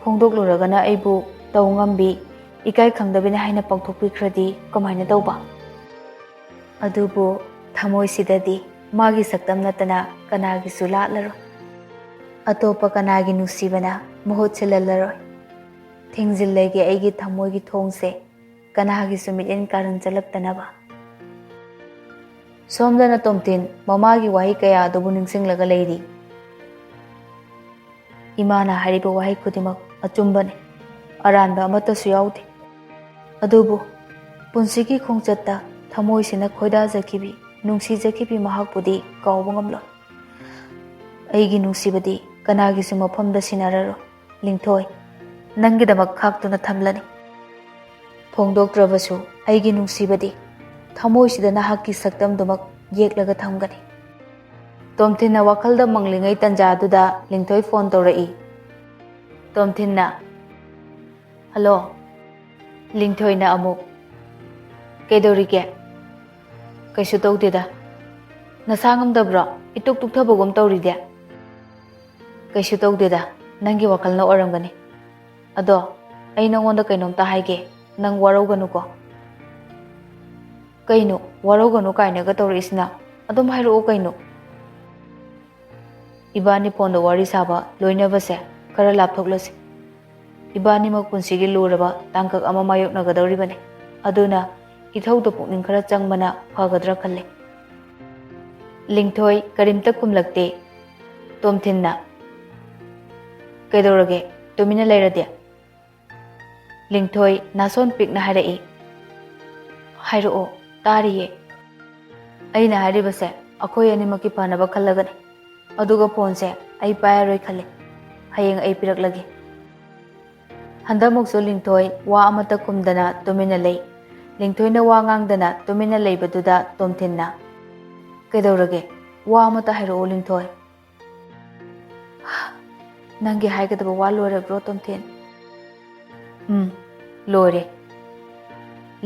ꯐꯣꯡꯗꯣꯛꯂꯨꯔꯒꯅ ꯑꯩꯕꯨ ꯇꯧ ꯉꯝꯕꯤ, ꯏꯀꯥꯏ ꯈꯪꯗꯕꯤꯅꯤ ꯍꯥꯏꯅ ꯄꯥꯡꯊꯣꯛꯄꯤꯈ꯭ꯔꯗꯤ ꯀꯃꯥꯏꯅ ꯇꯧꯕ? ꯑꯗꯨꯕꯨ ꯊꯃꯣꯏꯁꯤꯗꯗꯤ ꯃꯥꯒꯤ ꯁꯛꯇꯝ ꯅꯠꯇꯅ ꯀꯅꯥꯒꯤꯁꯨ ꯂꯥꯠꯂꯔꯣꯏ꯫ ꯑꯇꯣꯞꯄ ꯀꯅꯥꯒꯤ ꯅꯨꯡꯁꯤꯕꯅ ꯃꯍꯨꯠ ꯁꯤꯜꯍꯜꯂꯔꯣꯏ꯫ ꯊꯤꯡꯖꯤꯜꯂꯒꯦ ꯑꯩꯒꯤ ꯊꯃꯣꯏꯒꯤ ꯊꯣꯡꯁꯦ, ꯀꯅꯥꯒꯤꯁꯨ ꯃꯤꯠꯌꯦꯡ ꯀꯥꯔꯟ ꯆꯠꯂꯛꯇꯅꯕ꯫ ꯁꯣꯝꯗꯅ ꯇꯣꯝꯊꯤꯟ ꯃꯃꯥꯒꯤ ꯋꯥꯍꯩ ꯀꯌꯥ ꯑꯗꯨꯕꯨ ꯅꯤꯡꯁꯤꯡꯂꯒ ꯂꯩꯔꯤ꯫ ꯏꯃꯥꯅ ꯍꯥꯏꯔꯤꯕ ꯋꯥꯍꯩ ꯈꯨꯗꯤꯡꯃꯛ ꯑꯆꯨꯝꯕꯅꯤ, ꯑꯔꯥꯟꯕ ꯑꯃꯠꯇꯁꯨ ꯌꯥꯎꯗꯦ꯫ ꯑꯗꯨꯕꯨ ꯄꯨꯟꯁꯤꯒꯤ ꯈꯣꯡꯆꯠꯇ ꯊꯃꯣꯏꯁꯤꯅ ꯈꯣꯏꯗꯥꯖꯈꯤꯕꯤ, ꯅꯨꯡꯁꯤꯖꯈꯤꯕꯤ ꯃꯍꯥꯛꯄꯨꯗꯤ ꯀꯥꯎꯕ ꯉꯝꯂꯣꯏ꯫ ꯑꯩꯒꯤ ꯅꯨꯡꯁꯤꯕꯗꯤ ꯀꯅꯥꯒꯤꯁꯨ ꯃꯐꯝꯗ ꯁꯤꯟꯅꯔꯔꯣꯏ꯫ ꯂꯤꯡꯊꯣꯏ, ꯅꯪꯒꯤꯗꯃꯛ ꯈꯥꯛꯇꯨꯅ ꯊꯝꯂꯅꯤ꯫ ꯐꯣꯡꯗꯣꯛꯇ꯭ꯔꯕꯁꯨ ꯑꯩꯒꯤ ꯅꯨꯡꯁꯤꯕꯗꯤ ꯊꯃꯣꯏꯁꯤꯗ ꯅꯍꯥꯛꯀꯤ ꯁꯛꯇꯝꯗꯨꯃꯛ ꯌꯦꯛꯂꯒ ꯊꯝꯒꯅꯤ꯫ ꯇꯣꯝꯊꯤꯟꯅ ꯋꯥꯈꯜꯗ ꯃꯪꯂꯤꯉꯩ ꯇꯟꯖꯥꯗꯨꯗ ꯂꯤꯡꯊꯣꯏ ꯐꯣꯟ ꯇꯧꯔꯛꯏ꯫ ꯇꯣꯝꯊꯤꯟꯅ, "ꯍꯜꯂꯣ?" ꯂꯤꯡꯊꯣꯏꯅ ꯑꯃꯨꯛ, "ꯀꯩꯗꯧꯔꯤꯒꯦ?" "ꯀꯩꯁꯨ ꯇꯧꯗꯦꯗ꯫ ꯅꯁꯥ ꯉꯝꯗꯕ꯭ꯔꯣ? ꯏꯇꯨꯛ ꯇꯨꯛꯊꯕꯒꯨꯝ ꯇꯧꯔꯤꯗꯦ?" "ꯀꯩꯁꯨ ꯇꯧꯗꯦꯗ, ꯅꯪꯒꯤ ꯋꯥꯈꯜꯅ ꯑꯣꯏꯔꯝꯒꯅꯤ꯫ ꯑꯗꯣ ꯑꯩ ꯅꯉꯣꯟꯗ ꯀꯩꯅꯣꯝꯇ ꯍꯥꯏꯒꯦ, ꯅꯪ ꯋꯥꯔꯧꯒꯅꯨꯀꯣ꯫" "ꯀꯩꯅꯣ ꯋꯥꯔꯧꯒꯅꯨ ꯀꯥꯏꯅꯒ ꯇꯧꯔꯛꯏꯁꯤꯅ? ꯑꯗꯨꯝ ꯍꯥꯏꯔꯛꯑꯣ ꯀꯩꯅꯣ꯫" "ꯏꯕꯥꯅꯤ ꯐꯣꯟꯗ ꯋꯥꯔꯤ ꯁꯥꯕ ꯂꯣꯏꯅꯕꯁꯦ ꯈꯔ ꯂꯥꯞꯊꯣꯛꯂꯁꯤ꯫ ꯏꯕꯥꯅꯤꯃꯛ ꯄꯨꯟꯁꯤꯒꯤ ꯂꯨꯔꯕ ꯇꯥꯡꯀꯛ ꯑꯃ ꯃꯥꯌꯣꯛꯅꯒꯗꯧꯔꯤꯕꯅꯤ꯫ ꯑꯗꯨꯅ ꯏꯊꯧꯗ ꯄꯨꯛꯅꯤꯡ ꯈꯔ ꯆꯪꯕꯅ ꯐꯒꯗ꯭ꯔꯥ ꯈꯜꯂꯤ꯫" ꯂꯤꯡꯊꯣꯏ ꯀꯔꯤꯝꯇ ꯈꯨꯝꯂꯛꯇꯦ꯫ ꯇꯣꯝꯊꯤꯟꯅ, "ꯀꯩꯗꯧꯔꯒꯦ? ꯇꯨꯃꯤꯟꯅ ꯂꯩꯔꯗꯤ?" ꯂꯤꯡꯊꯣꯏ ꯅꯥꯁꯣꯟ ꯄꯤꯛꯅ ꯍꯥꯏꯔꯛꯏ, "ꯍꯥꯏꯔꯛꯑꯣ, ꯇꯥꯔꯤꯌꯦ꯫" "ꯑꯩꯅ ꯍꯥꯏꯔꯤꯕꯁꯦ ꯑꯩꯈꯣꯏ ꯑꯅꯤꯃꯛꯀꯤ ꯐꯅꯕ ꯈꯜꯂꯒꯅꯤ꯫ ꯑꯗꯨꯒ ꯐꯣꯟꯁꯦ ꯑꯩ ꯄꯥꯏꯔꯔꯣꯏ ꯈꯜꯂꯤ꯫ ꯍꯌꯦꯡ ꯑꯩ ꯄꯤꯔꯛꯂꯒꯦ꯫" ꯍꯟꯗꯛꯃꯨꯛꯁꯨ ꯂꯤꯡꯊꯣꯏ ꯋꯥ ꯑꯃꯠꯇ ꯈꯨꯝꯗꯅ ꯇꯨꯃꯤꯟꯅ ꯂꯩ꯫ ꯂꯤꯡꯊꯣꯏꯅ ꯋꯥ ꯉꯥꯡꯗꯅ ꯇꯨꯃꯤꯟꯅ ꯂꯩꯕꯗꯨꯗ ꯇꯣꯝꯊꯤꯟꯅ, "ꯀꯩꯗꯧꯔꯒꯦ? ꯋꯥ ꯑꯃꯠꯇ ꯍꯥꯏꯔꯛꯑꯣ ꯂꯤꯡꯊꯣꯏ꯫" "ꯅꯪꯒꯤ ꯍꯥꯏꯒꯗꯕ ꯋꯥ ꯂꯣꯏꯔꯕ꯭ꯔꯣ ꯇꯣꯝꯊꯤꯟ?" "ꯎꯝ, ꯂꯣꯏꯔꯦ꯫"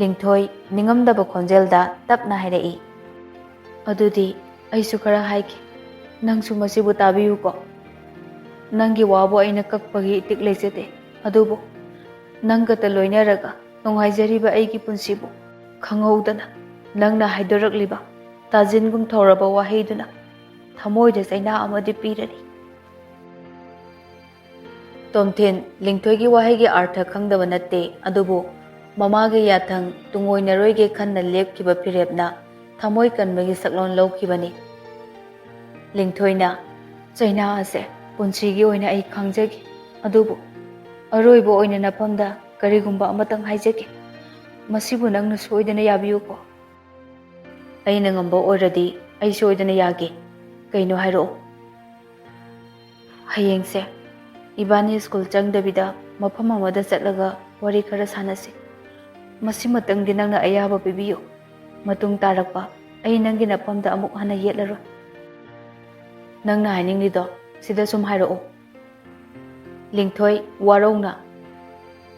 ꯂꯤꯡꯊꯣꯏ ꯅꯤꯡꯉꯝꯗꯕ ꯈꯣꯟꯖꯦꯜꯗ ꯇꯞꯅ ꯍꯥꯏꯔꯛꯏ, "ꯑꯗꯨꯗꯤ ꯑꯩꯁꯨ ꯈꯔ ꯍꯥꯏꯒꯦ꯫ ꯅꯪꯁꯨ ꯃꯁꯤꯕꯨ ꯇꯥꯕꯤꯌꯨꯀꯣ꯫ ꯅꯪꯒꯤ ꯋꯥꯕꯨ ꯑꯩꯅ ꯀꯛꯄꯒꯤ ꯏꯇꯤꯛ ꯂꯩꯖꯗꯦ꯫ ꯑꯗꯨꯕꯨ ꯅꯪꯒꯇ ꯂꯣꯏꯅꯔꯒ ꯅꯨꯡꯉꯥꯏꯖꯔꯤꯕ ꯑꯩꯒꯤ ꯄꯨꯟꯁꯤꯕꯨ ꯈꯪꯍꯧꯗꯅ ꯅꯪꯅ ꯍꯥꯏꯗꯣꯔꯛꯂꯤꯕ ꯇꯥꯖꯤꯟꯒꯨꯝ ꯊꯧꯔꯕ ꯋꯥꯍꯩꯗꯨꯅ ꯊꯃꯣꯏꯗ ꯆꯩꯅꯥ ꯑꯃꯗꯤ ꯄꯤꯔꯅꯤ꯫" ꯇꯣꯝꯊꯤꯟ ꯂꯤꯡꯊꯣꯏꯒꯤ ꯋꯥꯍꯩꯒꯤ ꯑꯥꯔꯊ ꯈꯪꯗꯕ ꯅꯠꯇꯦ, ꯑꯗꯨꯕꯨ ꯃꯃꯥꯒꯤ ꯌꯥꯊꯪ ꯇꯨꯡꯑꯣꯏꯅꯔꯣꯏꯒꯦ ꯈꯟꯅ ꯂꯦꯞꯈꯤꯕ ꯐꯤꯔꯦꯞꯅ ꯊꯃꯣꯏ ꯀꯟꯕꯒꯤ ꯁꯛꯂꯣꯟ ꯂꯧꯈꯤꯕꯅꯤ꯫ ꯂꯤꯡꯊꯣꯏꯅ, "ꯆꯩꯅꯥ ꯑꯁꯦ ꯄꯨꯟꯁꯤꯒꯤ ꯑꯣꯏꯅ ꯑꯩ ꯈꯪꯖꯒꯦ, ꯑꯗꯨꯕꯨ ꯑꯔꯣꯏꯕ ꯑꯣꯏꯅ ꯅꯐꯝꯗ ꯀꯔꯤꯒꯨꯝꯕ ꯑꯃꯇꯪ ꯍꯥꯏꯖꯒꯦ꯫ ꯃꯁꯤꯕꯨ ꯅꯪꯅ ꯁꯣꯏꯗꯅ ꯌꯥꯕꯤꯌꯨꯀꯣ꯫" "ꯑꯩꯅ ꯉꯝꯕ ꯑꯣꯏꯔꯗꯤ ꯑꯩ ꯁꯣꯏꯗꯅ ꯌꯥꯒꯦ꯫ ꯀꯩꯅꯣ ꯍꯥꯏꯔꯛꯑꯣ꯫" "ꯍꯌꯦꯡꯁꯦ ꯏꯕꯥꯅꯤ ꯁ꯭ꯀꯨꯜ ꯆꯪꯗꯕꯤꯗ ꯃꯐꯝ ꯑꯃꯗ ꯆꯠꯂꯒ ꯋꯥꯔꯤ ꯈꯔ ꯁꯥꯟꯅꯁꯤ꯫ ꯃꯁꯤꯃꯇꯪꯗꯤ ꯅꯪꯅ ꯑꯌꯥꯕ ꯄꯤꯕꯤꯌꯨ꯫" ꯃꯇꯨꯡ ꯇꯥꯔꯛꯄ ꯑꯩ ꯅꯪꯒꯤ ꯅꯐꯝꯗ ꯑꯃꯨꯛ ꯍꯟꯅ ꯌꯦꯠꯂꯔꯣꯏ꯫ ꯅꯪꯅ ꯍꯥꯏꯅꯤꯡꯂꯤꯗꯣ ꯁꯤꯗ ꯁꯨꯝ ꯍꯥꯏꯔꯛꯑꯣ꯫ ꯂꯤꯡꯊꯣꯏ, ꯋꯥꯔꯧꯅ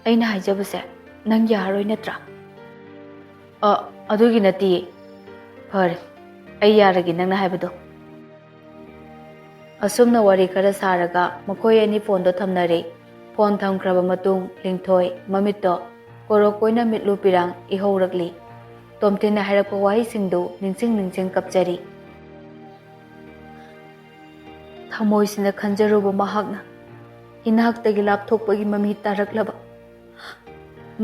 ꯑꯩꯅ ꯍꯥꯏꯖꯕꯁꯦ ꯅꯪ ꯌꯥꯔꯔꯣꯏ ꯅꯠꯇ꯭ꯔꯥ? ꯑ, ꯑꯗꯨꯒꯤ ꯅꯠꯇꯤꯌꯦ꯫ ꯐꯔꯦ, ꯑꯩ ꯌꯥꯔꯒꯦ ꯅꯪꯅ ꯍꯥꯏꯕꯗꯣ꯫ ꯑꯁꯨꯝꯅ ꯋꯥꯔꯤ ꯈꯔ ꯁꯥꯔꯒ ꯃꯈꯣꯏ ꯑꯅꯤ ꯐꯣꯟꯗꯣ ꯊꯝꯅꯔꯦ꯫ ꯐꯣꯟ ꯊꯝꯈ꯭ꯔꯕ ꯃꯇꯨꯡ ꯂꯤꯡꯊꯣꯏ ꯃꯃꯤꯠꯇꯣ ꯀꯣꯔꯣꯛ ꯀꯣꯏꯅ ꯃꯤꯠꯂꯨ ꯄꯤꯔꯥꯡ ꯏꯍꯧꯔꯛꯂꯤ꯫ ꯇꯣꯝꯊꯤꯟꯅ ꯍꯥꯏꯔꯛꯄ ꯋꯥꯍꯩꯁꯤꯡꯗꯨ ꯅꯤꯡꯁꯤꯡ ꯅꯤꯡꯁꯤꯡ ꯀꯞꯆꯔꯤ꯫ ꯊꯃꯣꯏꯁꯤꯅ ꯈꯟꯖꯔꯨꯕ ꯃꯍꯥꯛꯅ ꯏꯅꯥꯛꯇꯒꯤ ꯂꯥꯞꯊꯣꯛꯄꯒꯤ ꯃꯃꯤ ꯇꯥꯔꯛꯂꯕ,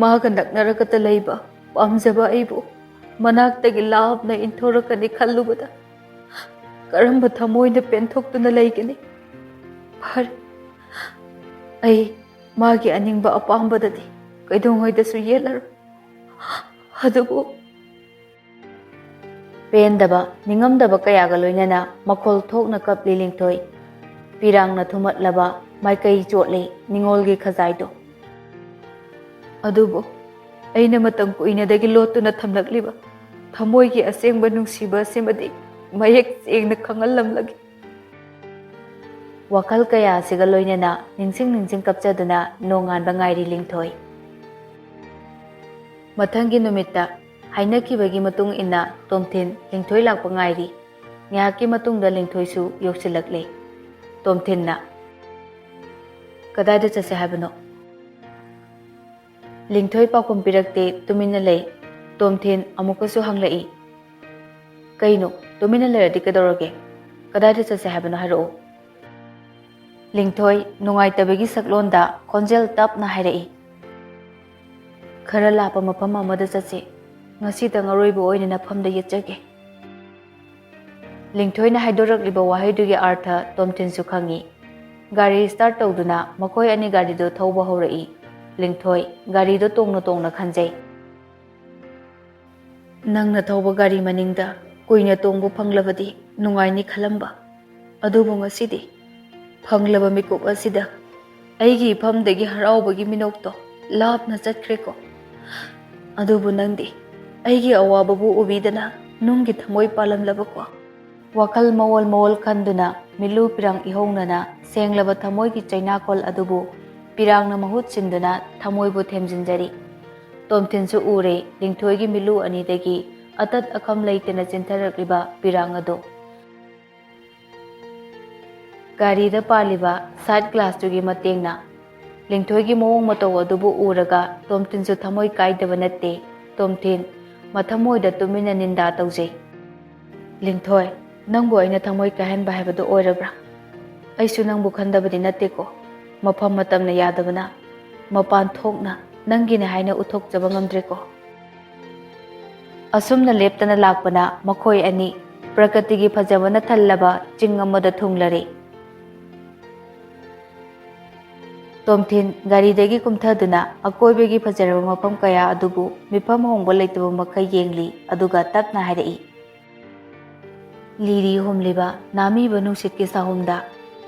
ꯃꯥꯒ ꯅꯛꯅꯔꯒꯇ ꯂꯩꯕ ꯄꯥꯝꯖꯕ ꯑꯩꯕꯨ ꯃꯅꯥꯛꯇꯒꯤ ꯂꯥꯞꯅ ꯏꯟꯊꯣꯔꯛꯀꯅꯤ ꯈꯜꯂꯨꯕꯗ ꯀꯔꯝꯕ ꯊꯃꯣꯏꯅ ꯄꯦꯟꯊꯣꯛꯇꯨꯅ ꯂꯩꯒꯅꯤ? ꯐꯔꯦ, ꯑꯩ ꯃꯥꯒꯤ ꯑꯅꯤꯡꯕ ꯑꯄꯥꯝꯕꯗꯗꯤ ꯀꯩꯗꯧꯉꯩꯗꯁꯨ ꯌꯦꯠꯂꯔꯣꯏ꯫ ꯑꯗꯨꯕꯨ ꯄꯦꯟꯗꯕ, ꯅꯤꯡꯉꯝꯗꯕ ꯀꯌꯥꯒ ꯂꯣꯏꯅꯅ ꯃꯈꯣꯜ ꯊꯣꯛꯅ ꯀꯞꯂꯤ ꯂꯤꯡꯊꯣꯏ꯫ ꯄꯤꯔꯥꯡꯅ ꯊꯨꯝꯍꯠꯂꯕ ꯃꯥꯏꯀꯩ ꯆꯣꯠꯂꯤ ꯅꯤꯡꯉꯣꯜꯒꯤ ꯈꯖꯥꯏꯗꯣ꯫ ꯑꯗꯨꯕꯨ ꯑꯩꯅ ꯃꯇꯝ ꯀꯨꯏꯅꯗꯒꯤ ꯂꯣꯠꯇꯨꯅ ꯊꯝꯂꯛꯂꯤꯕ ꯊꯃꯣꯏꯒꯤ ꯑꯁꯦꯡꯕ ꯅꯨꯡꯁꯤꯕ ꯑꯁꯤꯃꯗꯤ ꯃꯌꯦꯛ ꯁꯦꯡꯅ ꯈꯪꯍꯜꯂꯝꯂꯒꯦ꯫ ꯋꯥꯈꯜ ꯀꯌꯥ ꯑꯁꯤꯒ ꯂꯣꯏꯅꯅ ꯅꯤꯡꯁꯤꯡ ꯅꯤꯡꯁꯤꯡ ꯀꯞꯆꯗꯨꯅ ꯅꯣꯡꯉꯥꯟꯕ ꯉꯥꯏꯔꯤ ꯂꯤꯡꯊꯣꯏ꯫ ꯃꯊꯪꯒꯤ ꯅꯨꯃꯤꯠꯇ ꯍꯥꯏꯅꯈꯤꯕꯒꯤ ꯃꯇꯨꯡ ꯏꯟꯅ ꯇꯣꯝꯊꯤꯟ ꯂꯤꯡꯊꯣꯏ ꯂꯥꯛꯄ ꯉꯥꯏꯔꯤ꯫ ꯉꯥꯏꯍꯥꯛꯀꯤ ꯃꯇꯨꯡꯗ ꯂꯤꯡꯊꯣꯏꯁꯨ ꯌꯧꯁꯤꯜꯂꯛꯂꯦ꯫ ꯇꯣꯝꯊꯤꯟꯅ, "ꯀꯗꯥꯏꯗ ꯆꯠꯁꯦ ꯍꯥꯏꯕꯅꯣ?" ꯂꯤꯡꯊꯣꯏ ꯄꯥꯎꯈꯨꯝ ꯄꯤꯔꯛꯇꯦ, ꯇꯨꯃꯤꯟꯅ ꯂꯩ꯫ ꯇꯣꯝꯊꯤꯟ ꯑꯃꯨꯛꯀꯁꯨ ꯍꯪꯂꯛꯏ, "ꯀꯩꯅꯣ, ꯇꯨꯃꯤꯟꯅ ꯂꯩꯔꯗꯤ ꯀꯩꯗꯧꯔꯒꯦ? ꯀꯗꯥꯏꯗ ꯆꯠꯁꯦ ꯍꯥꯏꯕꯅꯣ ꯍꯥꯏꯔꯛꯑꯣ"꯫ ꯂꯤꯡꯊꯣꯏ ꯅꯨꯡꯉꯥꯏꯇꯕꯒꯤ ꯁꯛꯂꯣꯟꯗ ꯈꯣꯟꯖꯦꯜ ꯇꯞꯅ ꯍꯥꯏꯔꯛꯏ, "ꯈꯔ ꯂꯥꯞꯄ ꯃꯐꯝ ꯑꯃꯗ ꯆꯠꯁꯦ꯫ ꯉꯁꯤꯇꯪ ꯑꯔꯣꯏꯕ ꯑꯣꯏꯅ ꯅꯐꯝꯗ ꯌꯦꯠꯆꯒꯦ"꯫ ꯂꯤꯡꯊꯣꯏꯅ ꯍꯥꯏꯗꯣꯔꯛꯂꯤꯕ ꯋꯥꯍꯩꯗꯨꯒꯤ ꯑꯥꯔꯊ ꯇꯣꯝꯊꯤꯟꯁꯨ ꯈꯪꯏ꯫ ꯒꯥꯔꯤ ꯁ꯭ꯇꯥꯔꯠ ꯇꯧꯗꯨꯅ ꯃꯈꯣꯏ ꯑꯅꯤ ꯒꯥꯔꯤꯗꯨ ꯊꯧꯕ ꯍꯧꯔꯛꯏ꯫ ꯂꯤꯡꯊꯣꯏ ꯒꯥꯔꯤꯗꯨ ꯇꯣꯡꯅ ꯇꯣꯡꯅ ꯈꯟꯖꯩ꯫ ꯅꯪꯅ ꯊꯧꯕ ꯒꯥꯔꯤ ꯃꯅꯤꯡꯗ ꯀꯨꯏꯅ ꯇꯣꯡꯕ ꯐꯪꯂꯕꯗꯤ ꯅꯨꯡꯉꯥꯏꯅꯤ ꯈꯜꯂꯝꯕ꯫ ꯑꯗꯨꯕꯨ ꯉꯁꯤꯗꯤ ꯐꯪꯂꯕ ꯃꯤꯀꯨꯞ ꯑꯁꯤꯗ ꯑꯩꯒꯤ ꯏꯐꯝꯗꯒꯤ ꯍꯔꯥꯎꯕꯒꯤ ꯃꯤꯅꯣꯛꯇꯣ ꯂꯥꯞꯅ ꯆꯠꯈ꯭ꯔꯦꯀꯣ꯫ ꯑꯗꯨꯕꯨ ꯅꯪꯗꯤ ꯑꯩꯒꯤ ꯑꯋꯥꯕꯕꯨ ꯎꯕꯤꯗꯅ ꯅꯨꯡꯒꯤ ꯊꯃꯣꯏ ꯄꯥꯜꯂꯝꯂꯕꯀꯣ? ꯋꯥꯈꯜ ꯃꯑꯣꯜ ꯃꯑꯣꯜ ꯈꯟꯗꯨꯅ ꯃꯤꯠꯂꯨ ꯄꯤꯔꯥꯡ ꯏꯍꯧꯅꯅ ꯁꯦꯡꯂꯕ ꯊꯃꯣꯏꯒꯤ ꯆꯩꯅꯥꯈꯣꯜ ꯑꯗꯨꯕꯨ ꯄꯤꯔꯥꯡꯅ ꯃꯍꯨꯠ ꯁꯤꯟꯗꯨꯅ ꯊꯃꯣꯏꯕꯨ ꯊꯦꯝꯖꯤꯟꯖꯔꯤ꯫ ꯇꯣꯝꯊꯤꯟꯁꯨ ꯎꯔꯦ ꯂꯤꯡꯊꯣꯏꯒꯤ ꯃꯤꯠꯂꯨ ꯑꯅꯤꯗꯒꯤ ꯑꯇꯠ ꯑꯈꯝ ꯂꯩꯇꯅ ꯆꯦꯟꯊꯔꯛꯂꯤꯕ ꯄꯤꯔꯥꯡ ꯑꯗꯨ꯫ ꯒꯥꯔꯤꯗ ꯄꯥꯜꯂꯤꯕ ꯁꯥꯏꯠ ꯒ꯭ꯂꯥꯁꯇꯨꯒꯤ ꯃꯇꯦꯡꯅ ꯂꯤꯡꯊꯣꯏꯒꯤ ꯃꯑꯣꯡ ꯃꯇꯧ ꯑꯗꯨꯕꯨ ꯎꯔꯒ ꯇꯣꯝꯊꯤꯟꯁꯨ ꯊꯃꯣꯏ ꯀꯥꯏꯗꯕ ꯅꯠꯇꯦ꯫ ꯇꯣꯝꯊꯤꯟ, ꯃꯊꯃꯣꯏꯗ ꯇꯨꯃꯤꯟꯅ ꯅꯤꯟꯗꯥ ꯇꯧꯖꯩ꯫ ꯂꯤꯡꯊꯣꯏ, ꯅꯪꯕꯨ ꯑꯩꯅ ꯊꯃꯣꯏ ꯀꯥꯏꯍꯟꯕ ꯍꯥꯏꯕꯗꯨ ꯑꯣꯏꯔꯕ꯭ꯔꯥ? ꯑꯩꯁꯨ ꯅꯪꯕꯨ ꯈꯟꯗꯕꯗꯤ ꯅꯠꯇꯦꯀꯣ꯫ ꯃꯐꯝ ꯃꯇꯝꯅ ꯌꯥꯗꯕꯅ ꯃꯄꯥꯟ ꯊꯣꯛꯅ ꯅꯪꯒꯤꯅꯦ ꯍꯥꯏꯅ ꯎꯠꯊꯣꯛꯆꯕ ꯉꯝꯗ꯭ꯔꯦꯀꯣ꯫ ꯑꯁꯨꯝꯅ ꯂꯦꯞꯇꯅ ꯂꯥꯛꯄꯅ ꯃꯈꯣꯏ ꯑꯅꯤ ꯄ꯭ꯔꯀ꯭ꯔꯤꯇꯤꯒꯤ ꯐꯖꯕꯅ ꯊꯜꯂꯕ ꯆꯤꯡ ꯑꯃꯗ ꯊꯨꯡꯂꯔꯦ꯫ ꯇꯣꯝꯊꯤꯟ ꯒꯥꯔꯤꯗꯒꯤ ꯀꯨꯝꯊꯗꯨꯅ ꯑꯀꯣꯏꯕꯒꯤ ꯐꯖꯔꯕ ꯃꯐꯝ ꯀꯌꯥ ꯑꯗꯨꯕꯨ ꯃꯤꯐꯝ ꯍꯣꯡꯕ ꯂꯩꯇꯕ ꯃꯈꯩ ꯌꯦꯡꯂꯤ, ꯑꯗꯨꯒ ꯇꯞꯅ ꯍꯥꯏꯔꯛꯏ, ꯂꯤꯔꯤ ꯍꯨꯝꯂꯤꯕ ꯅꯥꯃꯤꯕ ꯅꯨꯡꯁꯤꯠꯀꯤ ꯁꯥꯍꯨꯝꯗ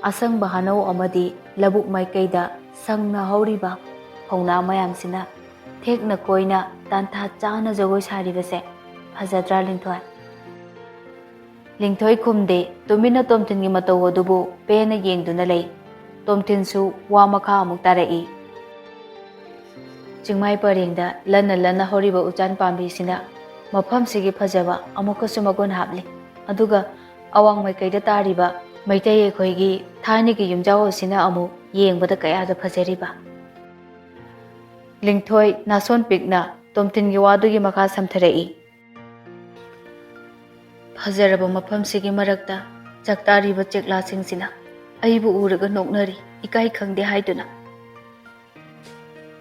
ꯑꯁꯪꯕ ꯍꯥꯅꯧ ꯑꯃꯗꯤ ꯂꯧꯕꯨꯛ ꯃꯥꯏꯀꯩꯗ ꯁꯪꯅ ꯍꯧꯔꯤꯕ ꯐꯧꯅꯥ ꯃꯌꯥꯝꯁꯤꯅ ꯊꯦꯛꯅ ꯀꯣꯏꯅ ꯇꯥꯟꯊꯥ ꯆꯥꯅ ꯖꯒꯣꯏ ꯁꯥꯔꯤꯕꯁꯦ ꯐꯖꯗ꯭ꯔꯥ, ꯂꯤꯡꯊꯣꯏ? ꯂꯤꯡꯊꯣꯏ ꯈꯨꯝꯗꯦ꯫ ꯇꯨꯃꯤꯟꯅ ꯇꯣꯝꯊꯤꯟꯒꯤ ꯃꯇꯧ ꯑꯗꯨꯕꯨ ꯄꯦꯟꯅ ꯌꯦꯡꯗꯨꯅ ꯂꯩ꯫ ꯇꯣꯝꯊꯤꯟꯁꯨ ꯋꯥ ꯃꯈꯥ ꯑꯃꯨꯛ ꯇꯥꯔꯛꯏ, ꯆꯤꯡꯃꯥꯏ ꯄꯔꯦꯡꯗ ꯂꯟꯅ ꯂꯟꯅ ꯍꯧꯔꯤꯕ ꯎꯆꯥꯟ ꯄꯥꯝꯕꯤꯁꯤꯅ ꯃꯐꯝꯁꯤꯒꯤ ꯐꯖꯕ ꯑꯃꯨꯛꯀꯁꯨ ꯃꯒꯨꯟ ꯍꯥꯞꯂꯤ꯫ ꯑꯗꯨꯒ ꯑꯋꯥꯡ ꯃꯥꯏꯀꯩꯗ ꯇꯥꯔꯤꯕ ꯃꯩꯇꯩ ꯑꯩꯈꯣꯏꯒꯤ ꯊꯥꯏꯅꯒꯤ ꯌꯨꯝꯖꯥꯎ ꯑꯁꯤꯅ ꯑꯃꯨꯛ ꯌꯦꯡꯕꯗ ꯀꯌꯥꯗ ꯐꯖꯔꯤꯕ꯫ ꯂꯤꯡꯊꯣꯏ ꯅꯥꯁꯣꯟ ꯄꯤꯛꯅ ꯇꯣꯝꯊꯤꯟꯒꯤ ꯋꯥꯗꯨꯒꯤ ꯃꯈꯥ ꯁꯝꯊꯔꯛꯏ, ꯐꯖꯔꯕ ꯃꯐꯝꯁꯤꯒꯤ ꯃꯔꯛꯇ ꯆꯥꯛꯇꯥꯔꯤꯕ ꯆꯦꯛꯂꯥꯁꯤꯡꯁꯤꯅ ꯑꯩꯕꯨ ꯎꯔꯒ ꯅꯣꯛꯅꯔꯤ, ꯏꯀꯥꯏ ꯈꯪꯗꯦ ꯍꯥꯏꯗꯨꯅ꯫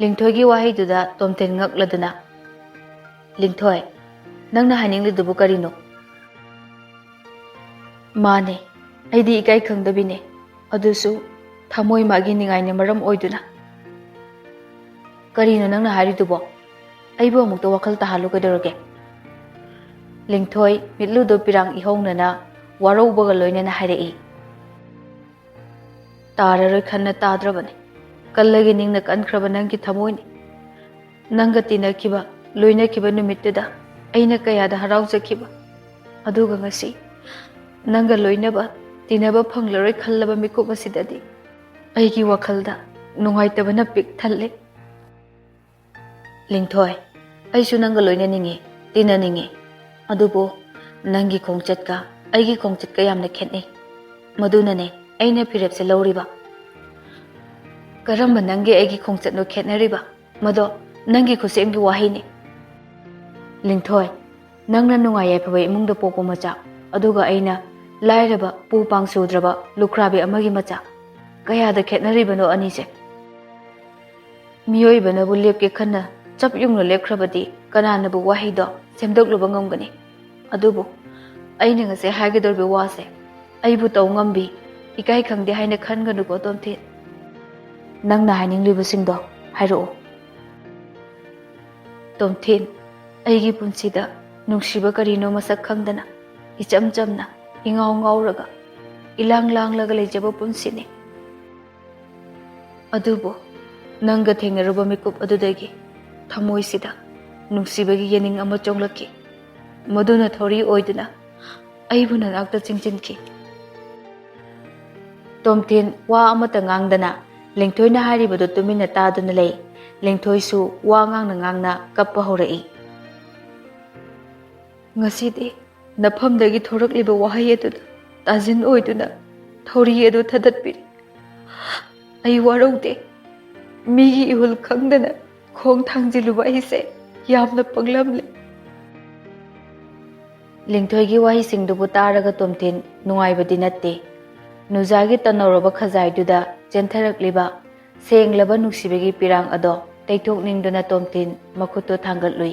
ꯂꯤꯡꯊꯣꯏꯒꯤ ꯋꯥꯍꯩꯗꯨꯗ ꯇꯣꯝꯊꯤꯟ ꯉꯛꯂꯗꯨꯅ, ꯂꯤꯡꯊꯣꯏ, ꯅꯪꯅ ꯍꯥꯏꯅꯤꯡꯂꯤꯗꯨꯕꯨ ꯀꯔꯤꯅꯣ? ꯃꯥꯅꯦ, ꯑꯩꯗꯤ ꯏꯀꯥꯏ ꯈꯪꯗꯕꯤꯅꯦ, ꯑꯗꯨꯁꯨ ꯊꯃꯣꯏ ꯃꯥꯒꯤ ꯅꯤꯡꯉꯥꯏꯅ ꯃꯔꯝ ꯑꯣꯏꯗꯨꯅ꯫ ꯀꯔꯤꯅꯣ ꯅꯪꯅ ꯍꯥꯏꯔꯤꯗꯨꯕꯣ? ꯑꯩꯕꯨ ꯑꯃꯨꯛꯇ ꯋꯥꯈꯜ ꯇꯥꯍꯜꯂꯨ ꯀꯩꯗꯧꯔꯒꯦ? ꯂꯤꯡꯊꯣꯏ ꯃꯤꯠꯂꯨꯗꯨ ꯄꯤꯔꯥꯡ ꯏꯍꯧꯅꯅ ꯋꯥꯔꯧꯕꯒ ꯂꯣꯏꯅꯅ ꯍꯥꯏꯔꯛꯏ, ꯇꯥꯔꯔꯣꯏ ꯈꯟꯅ ꯇꯥꯗ꯭ꯔꯕꯅꯤ꯫ ꯀꯜꯂꯒꯦ ꯅꯤꯡꯅ ꯀꯟꯈ꯭ꯔꯕ ꯅꯪꯒꯤ ꯊꯃꯣꯏꯅꯤ꯫ ꯅꯪꯒ ꯇꯤꯟꯅꯈꯤꯕ, ꯂꯣꯏꯅꯈꯤꯕ ꯅꯨꯃꯤꯠꯇꯨꯗ ꯑꯩꯅ ꯀꯌꯥꯗ ꯍꯔꯥꯎꯖꯈꯤꯕ꯫ ꯑꯗꯨꯒ ꯉꯁꯤ ꯅꯪꯒ ꯂꯣꯏꯅꯕ, ꯇꯤꯟꯅꯕ ꯐꯪꯂꯔꯣꯏ ꯈꯜꯂꯕ ꯃꯤꯀꯨꯞ ꯑꯁꯤꯗꯗꯤ ꯑꯩꯒꯤ ꯋꯥꯈꯜꯗ ꯅꯨꯡꯉꯥꯏꯇꯕꯅ ꯄꯤꯛ ꯊꯜꯂꯦ꯫ ꯂꯤꯡꯊꯣꯏ, ꯑꯩꯁꯨ ꯅꯪꯒ ꯂꯣꯏꯅꯅꯤꯡꯉꯤ, ꯇꯤꯟꯅꯅꯤꯡꯉꯤ꯫ ꯑꯗꯨꯕꯨ ꯅꯪꯒꯤ ꯈꯣꯡꯆꯠꯀ ꯑꯩꯒꯤ ꯈꯣꯡꯆꯠꯀ ꯌꯥꯝꯅ ꯈꯦꯠꯅꯩ꯫ ꯃꯗꯨꯅꯅꯦ ꯑꯩꯅ ꯐꯤꯔꯦꯞꯁꯦ ꯂꯧꯔꯤꯕ꯫ ꯀꯔꯝꯕ ꯅꯪꯒꯤ ꯑꯩꯒꯤ ꯈꯣꯡꯆꯠꯅꯣ ꯈꯦꯠꯅꯔꯤꯕ? ꯃꯗꯣ ꯅꯪꯒꯤ ꯈꯨꯠꯁꯦꯝꯒꯤ ꯋꯥꯍꯩꯅꯤ꯫ ꯂꯤꯡꯊꯣꯏ, ꯅꯪꯅ ꯅꯨꯡꯉꯥꯏ ꯌꯥꯏꯐꯕ ꯏꯃꯨꯡꯗ ꯄꯣꯛꯄ ꯃꯆꯥ, ꯑꯗꯨꯒ ꯑꯩꯅ ꯂꯥꯏꯔꯕ, ꯄꯨ ꯄꯥꯡ ꯁꯨꯗ꯭ꯔꯕ ꯂꯨꯈ꯭ꯔꯥꯕꯤ ꯑꯃꯒꯤ ꯃꯆꯥ꯫ ꯀꯌꯥꯗ ꯈꯦꯠꯅꯔꯤꯕꯅꯣ ꯑꯅꯤꯁꯦ? ꯃꯤꯑꯣꯏꯕꯅꯕꯨ ꯂꯦꯞꯀꯦ ꯈꯟꯅ ꯆꯞ ꯌꯨꯡꯅ ꯂꯦꯞꯈ꯭ꯔꯕꯗꯤ ꯀꯅꯥꯅꯕꯨ ꯋꯥꯍꯩꯗꯣ ꯁꯦꯝꯗꯣꯛꯂꯨꯕ ꯉꯝꯒꯅꯤ? ꯑꯗꯨꯕꯨ ꯑꯩꯅ ꯉꯁꯤ ꯍꯥꯏꯒꯗꯧꯔꯤꯕ ꯋꯥꯁꯦ ꯑꯩꯕꯨ ꯇꯧ ꯉꯝꯕꯤ, ꯏꯀꯥꯏ ꯈꯪꯗꯦ ꯍꯥꯏꯅ ꯈꯟꯒꯅꯨꯀꯣ ꯇꯣꯝꯊꯤꯟ꯫ ꯅꯪꯅ ꯍꯥꯏꯅꯤꯡꯂꯤꯕꯁꯤꯡꯗꯣ ꯍꯥꯏꯔꯛꯑꯣ꯫ ꯇꯣꯝꯊꯤꯟ, ꯑꯩꯒꯤ ꯄꯨꯟꯁꯤꯗ ꯅꯨꯡꯁꯤꯕ ꯀꯔꯤꯅꯣ ꯃꯁꯛ ꯈꯪꯗꯅ, ꯏꯆꯝ ꯆꯝꯅ, ꯏꯉꯥꯎ ꯉꯥꯎꯔꯒ, ꯏꯂꯥꯡ ꯂꯥꯡꯂꯒ ꯂꯩꯖꯕ ꯄꯨꯟꯁꯤꯅꯤ꯫ ꯑꯗꯨꯕꯨ ꯅꯪꯒ ꯊꯦꯡꯅꯔꯨꯕ ꯃꯤꯀꯨꯞ ꯑꯗꯨꯗꯒꯤ ꯊꯃꯣꯏꯁꯤꯗ ꯅꯨꯡꯁꯤꯕꯒꯤ ꯌꯦꯅꯤꯡ ꯑꯃ ꯆꯣꯡꯂꯛꯈꯤ꯫ ꯃꯗꯨꯅ ꯊꯧꯔꯤ ꯑꯣꯏꯗꯨꯅ ꯑꯩꯕꯨ ꯅꯅꯥꯛꯇ ꯆꯤꯡꯁꯤꯟꯈꯤ꯫ ꯇꯣꯝꯊꯤꯟ ꯋꯥ ꯑꯃꯠꯇ ꯉꯥꯡꯗꯅ ꯂꯤꯡꯊꯣꯏꯅ ꯍꯥꯏꯔꯤꯕꯗꯨ ꯇꯨꯃꯤꯟꯅ ꯇꯥꯗꯨꯅ ꯂꯩ꯫ ꯂꯤꯡꯊꯣꯏꯁꯨ ꯋꯥ ꯉꯥꯡꯅ ꯉꯥꯡꯅ ꯀꯞꯄ ꯍꯧꯔꯛꯏ꯫ ꯉꯁꯤꯗꯤ ꯅꯐꯝꯗꯒꯤ ꯊꯣꯔꯛꯂꯤꯕ ꯋꯥꯍꯩ ꯑꯗꯨꯗ ꯇꯥꯖꯤꯟ ꯑꯣꯏꯗꯨꯅ ꯊꯧꯔꯤ ꯑꯗꯨ ꯊꯗꯠꯄꯤꯔꯤ꯫ ꯑꯩ ꯋꯥꯔꯧꯗꯦ꯫ ꯃꯤꯒꯤ ꯏꯍꯨꯜ ꯈꯪꯗꯅ ꯈꯣꯡ ꯊꯥꯡꯖꯤꯜꯂꯨꯕ ꯑꯩꯁꯦ ꯌꯥꯝꯅ ꯄꯪꯂꯝꯂꯦ꯫ ꯂꯤꯡꯊꯣꯏꯒꯤ ꯋꯥꯍꯩꯁꯤꯡꯗꯨꯕꯨ ꯇꯥꯔꯒ ꯇꯣꯝꯊꯤꯟ ꯅꯨꯡꯉꯥꯏꯕꯗꯤ ꯅꯠꯇꯦ꯫ ꯅꯨꯖꯥꯒꯤ ꯇꯅꯧꯔꯕ ꯈꯖꯥꯏꯗꯨꯗ ꯆꯦꯟꯊꯔꯛꯂꯤꯕ ꯁꯦꯡꯂꯕ ꯅꯨꯡꯁꯤꯕꯒꯤ ꯄꯤꯔꯥꯡ ꯑꯗꯣ ꯇꯩꯊꯣꯛꯅꯤꯡꯗꯨꯅ ꯇꯣꯝꯊꯤꯟ ꯃꯈꯨꯠꯇꯨ ꯊꯥꯡꯒꯠꯂꯨꯏ꯫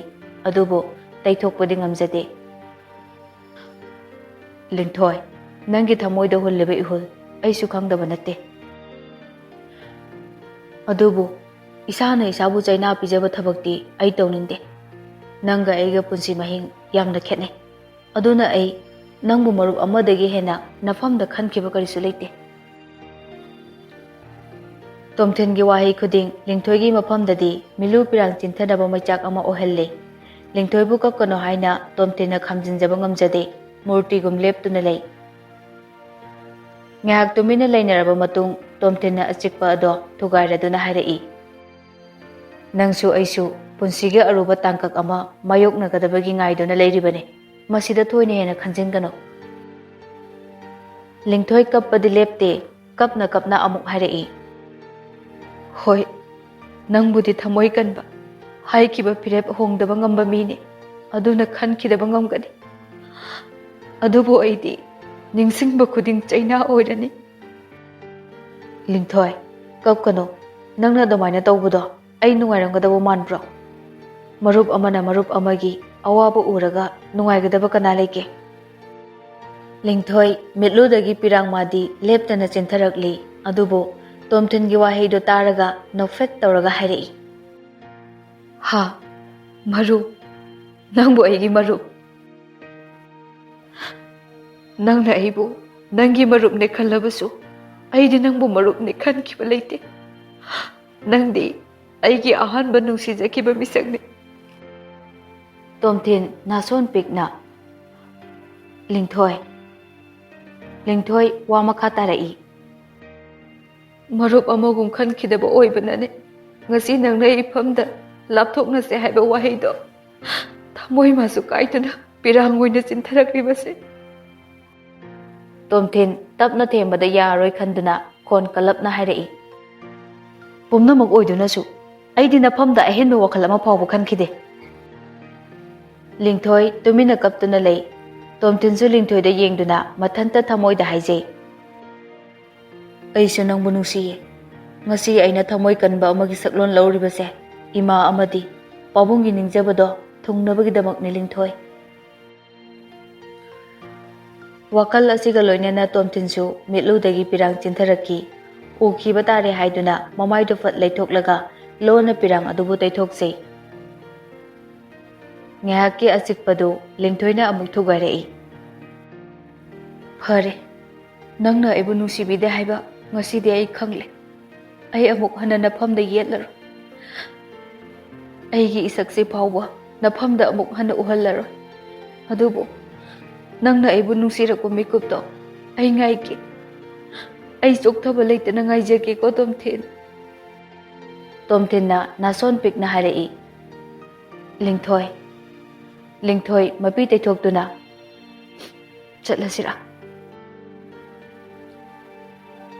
ꯑꯗꯨꯕꯨ ꯇꯩꯊꯣꯛꯄꯗꯤ ꯉꯝꯖꯗꯦ꯫ ꯂꯤꯡꯊꯣꯏ, ꯅꯪꯒꯤ ꯊꯃꯣꯏꯗ ꯍꯨꯜꯂꯤꯕ ꯏꯍꯨꯜ ꯑꯩꯁꯨ ꯈꯪꯗꯕ ꯅꯠꯇꯦ꯫ ꯑꯗꯨꯕꯨ ꯏꯁꯥꯅ ꯏꯁꯥꯕꯨ ꯆꯩꯅꯥ ꯄꯤꯖꯕ ꯊꯕꯛꯇꯤ ꯑꯩ ꯇꯧꯅꯤꯡꯗꯦ꯫ ꯅꯪꯒ ꯑꯩꯒ ꯄꯨꯟꯁꯤ ꯃꯍꯤꯡ ꯌꯥꯝꯅ ꯈꯦꯠꯅꯩ꯫ ꯑꯗꯨꯅ ꯑꯩ ꯅꯪꯕꯨ ꯃꯔꯨꯞ ꯑꯃꯗꯒꯤ ꯍꯦꯟꯅ ꯅꯐꯝꯗ ꯈꯟꯈꯤꯕ ꯀꯔꯤꯁꯨ ꯂꯩꯇꯦ꯫ ꯇꯣꯝꯊꯤꯟꯒꯤ ꯋꯥꯍꯩ ꯈꯨꯗꯤꯡ ꯂꯤꯡꯊꯣꯏꯒꯤ ꯃꯐꯝꯗꯗꯤ ꯃꯤꯂꯨ ꯄꯤꯔꯥꯡ ꯆꯤꯟꯊꯅꯕ ꯃꯩꯆꯥꯛ ꯑꯃ ꯑꯣꯏꯍꯜꯂꯦ꯫ ꯂꯤꯡꯊꯣꯏꯕꯨ ꯀꯞꯀꯅꯨ ꯍꯥꯏꯅ ꯇꯣꯝꯊꯤꯟꯅ ꯈꯥꯝꯖꯤꯟꯖꯕ ꯉꯝꯖꯗꯦ꯫ ꯃꯨꯔꯇꯤꯒꯨꯝ ꯂꯦꯞꯇꯨꯅ ꯂꯩ꯫ ꯉꯥꯏꯍꯥꯛ ꯇꯨꯃꯤꯟꯅ ꯂꯩꯅꯔꯕ ꯃꯇꯨꯡ ꯇꯣꯝꯊꯤꯟꯅ ꯑꯆꯤꯛꯄ ꯑꯗꯣ ꯊꯨꯒꯥꯏꯔꯗꯨꯅ ꯍꯥꯏꯔꯛꯏ, "ꯅꯪꯁꯨ ꯑꯩꯁꯨ ꯄꯨꯟꯁꯤꯒꯤ ꯑꯔꯨꯕ ꯇꯥꯡꯀꯛ ꯑꯃ ꯃꯥꯌꯣꯛꯅꯒꯗꯕꯒꯤ ꯉꯥꯏꯗꯨꯅ ꯂꯩꯔꯤꯕꯅꯤ꯫ ꯃꯁꯤꯗ ꯊꯣꯏꯅ ꯍꯦꯟꯅ ꯈꯟꯖꯤꯟꯒꯅꯨ꯫" ꯂꯤꯡꯊꯣꯏ ꯀꯞꯄꯗꯤ ꯂꯦꯞꯇꯦ꯫ ꯀꯞꯅ ꯀꯞꯅ ꯑꯃꯨꯛ ꯍꯥꯏꯔꯛꯏ, "ꯍꯣꯏ, ꯅꯪꯕꯨꯗꯤ ꯊꯃꯣꯏ ꯀꯟꯕ, ꯍꯥꯏꯈꯤꯕ ꯐꯤꯔꯦꯞ ꯍꯣꯡꯗꯕ ꯉꯝꯕ ꯃꯤꯅꯤ꯫ ꯑꯗꯨꯅ ꯈꯟꯈꯤꯗꯕ ꯉꯝꯒꯅꯤ꯫ ꯑꯗꯨꯕꯨ ꯑꯩꯗꯤ ꯅꯤꯡꯁꯤꯡꯕ ꯈꯨꯗꯤꯡ ꯆꯩꯅꯥ ꯑꯣꯏꯔꯅꯤ꯫" "ꯂꯤꯡꯊꯣꯏ, ꯀꯞꯀꯅꯨ꯫ ꯅꯪꯅ ꯑꯗꯨꯃꯥꯏꯅ ꯇꯧꯕꯗꯣ ꯑꯩ ꯅꯨꯡꯉꯥꯏꯔꯝꯒꯗꯕ ꯃꯥꯟꯕ꯭ꯔꯣ? ꯃꯔꯨꯞ ꯑꯃꯅ ꯃꯔꯨꯞ ꯑꯃꯒꯤ ꯑꯋꯥꯕ ꯎꯔꯒ ꯅꯨꯡꯉꯥꯏꯒꯗꯕ ꯀꯅꯥ ꯂꯩꯒꯦ?" ꯂꯤꯡꯊꯣꯏ ꯃꯤꯠꯂꯨꯗꯒꯤ ꯄꯤꯔꯥꯡ ꯃꯥꯗꯤ ꯂꯦꯞꯇꯅ ꯆꯦꯟꯊꯔꯛꯂꯤ꯫ ꯑꯗꯨꯕꯨ ꯇꯣꯝꯊꯤꯟꯒꯤ ꯋꯥꯍꯩꯗꯨ ꯇꯥꯔꯒ ꯅꯣꯛꯐꯦꯠ ꯇꯧꯔꯒ ꯍꯥꯏꯔꯛꯏ, "ꯍꯥ, ꯃꯔꯨꯞ? ꯅꯪꯕꯨ ꯑꯩꯒꯤ ꯃꯔꯨꯞ? ꯅꯪꯅ ꯑꯩꯕꯨ ꯅꯪꯒꯤ ꯃꯔꯨꯞꯅꯦ ꯈꯜꯂꯕꯁꯨ ꯑꯩꯗꯤ ꯅꯪꯕꯨ ꯃꯔꯨꯞꯅꯦ ꯈꯟꯈꯤꯕ ꯂꯩꯇꯦ꯫ ꯅꯪꯗꯤ ꯑꯩꯒꯤ ꯑꯍꯥꯟꯕ ꯅꯨꯡꯁꯤꯖꯈꯤꯕ ꯃꯤꯁꯛꯅꯤ꯫" ꯇꯣꯝꯊꯤꯟ ꯅꯥꯁꯣꯟ ꯄꯤꯛꯅ, "ꯂꯤꯡꯊꯣꯏ, ꯂꯤꯡꯊꯣꯏ ꯋꯥ ꯃꯈꯥ ꯇꯥꯔꯛꯏ, ꯃꯔꯨꯞ ꯑꯃꯒꯨꯝ ꯈꯟꯈꯤꯗꯕ ꯑꯣꯏꯕꯅꯅꯦ ꯉꯁꯤ ꯅꯪꯅ ꯏꯐꯝꯗ ꯂꯥꯞꯊꯣꯛꯅꯁꯦ ꯍꯥꯏꯕ ꯋꯥꯍꯩꯗꯣ ꯊꯃꯣꯏ ꯃꯥꯁꯨ ꯀꯥꯏꯗꯅ ꯄꯤꯔꯥꯡ ꯑꯣꯏꯅ ꯆꯤꯟꯊꯔꯛꯂꯤꯕꯁꯦ꯫" ꯇꯣꯝꯊꯤꯟ ꯇꯞꯅ ꯊꯦꯝꯕꯗ ꯌꯥꯔꯣꯏ ꯈꯟꯗꯨꯅ ꯈꯣꯟ ꯀꯜꯂꯞꯅ ꯍꯥꯏꯔꯛꯏ, "ꯄꯨꯝꯅꯃꯛ ꯑꯣꯏꯗꯨꯅꯁꯨ ꯑꯩꯗꯤ ꯅꯐꯝꯗ ꯑꯍꯦꯟꯕ ꯋꯥꯈꯜ ꯑꯃ ꯐꯥꯎꯕ ꯈꯟꯈꯤꯗꯦ꯫" ꯂꯤꯡꯊꯣꯏ ꯇꯨꯃꯤꯟꯅ ꯀꯞꯇꯨꯅ ꯂꯩ꯫ ꯇꯣꯝꯊꯤꯟꯁꯨ ꯂꯤꯡꯊꯣꯏꯗ ꯌꯦꯡꯗꯨꯅ ꯃꯊꯟꯇ ꯊꯃꯣꯏꯗ ꯍꯥꯏꯖꯩ, "ꯑꯩꯁꯨ ꯅꯪꯕꯨ ꯅꯨꯡꯁꯤꯌꯦ꯫ ꯉꯁꯤ ꯑꯩꯅ ꯊꯃꯣꯏ ꯀꯟꯕ ꯑꯃꯒꯤ ꯁꯛꯂꯣꯟ ꯂꯧꯔꯤꯕꯁꯦ ꯏꯃꯥ ꯑꯃꯗꯤ ꯄꯥꯕꯨꯡꯒꯤ ꯅꯤꯡꯖꯕꯗꯣ ꯊꯨꯡꯅꯕꯒꯤꯗꯃꯛꯅꯤ, ꯂꯤꯡꯊꯣꯏ꯫" ꯋꯥꯈꯜ ꯑꯁꯤꯒ ꯂꯣꯏꯅꯅ ꯇꯣꯝꯊꯤꯟꯁꯨ ꯃꯤꯠꯂꯨꯗꯒꯤ ꯄꯤꯔꯥꯡ ꯆꯤꯟꯊꯔꯛꯈꯤ꯫ ꯎꯈꯤꯕ ꯇꯥꯔꯦ ꯍꯥꯏꯗꯨꯅ ꯃꯃꯥꯏꯗꯨ ꯐꯠ ꯂꯩꯊꯣꯛꯂꯒ ꯂꯣꯟꯅ ꯄꯤꯔꯥꯡ ꯑꯗꯨꯕꯨ ꯇꯩꯊꯣꯛꯆꯩ꯫ ꯉꯥꯏꯍꯥꯛꯀꯤ ꯑꯆꯤꯛꯄꯗꯨ ꯂꯤꯡꯊꯣꯏꯅ ꯑꯃꯨꯛ ꯊꯨꯒꯥꯏꯔꯛꯏ꯫ "ꯐꯔꯦ, ꯅꯪꯅ ꯑꯩꯕꯨ ꯅꯨꯡꯁꯤꯕꯤꯗꯦ ꯍꯥꯏꯕ ꯉꯁꯤꯗꯤ ꯑꯩ ꯈꯪꯂꯦ꯫ ꯑꯩ ꯑꯃꯨꯛ ꯍꯟꯅ ꯅꯐꯝꯗ ꯌꯦꯠꯂꯔꯣꯏ꯫ ꯑꯩꯒꯤ ꯏꯁꯛꯁꯤ ꯐꯥꯎꯕ ꯅꯐꯝꯗ ꯑꯃꯨꯛ ꯍꯟꯅ ꯎꯍꯜꯂꯔꯣꯏ꯫ ꯑꯗꯨꯕꯨ ꯅꯪꯅ ꯑꯩꯕꯨ ꯅꯨꯡꯁꯤꯔꯛꯄ ꯃꯤꯀꯨꯞꯇꯣ ꯑꯩ ꯉꯥꯏꯒꯦ꯫ ꯑꯩ ꯆꯣꯛꯊꯕ ꯂꯩꯇꯅ ꯉꯥꯏꯖꯒꯦꯀꯣ, ꯇꯣꯝꯊꯤꯟ꯫ ꯇꯣꯝꯊꯤꯟꯅ ꯅꯥꯁꯣꯟ ꯄꯤꯛꯅ ꯍꯥꯏꯔꯛꯏ, "ꯂꯤꯡꯊꯣꯏ, ꯂꯤꯡꯊꯣꯏ ꯃꯄꯤ ꯇꯩꯊꯣꯛꯇꯨꯅ ꯆꯠꯂꯁꯤꯔꯥ?"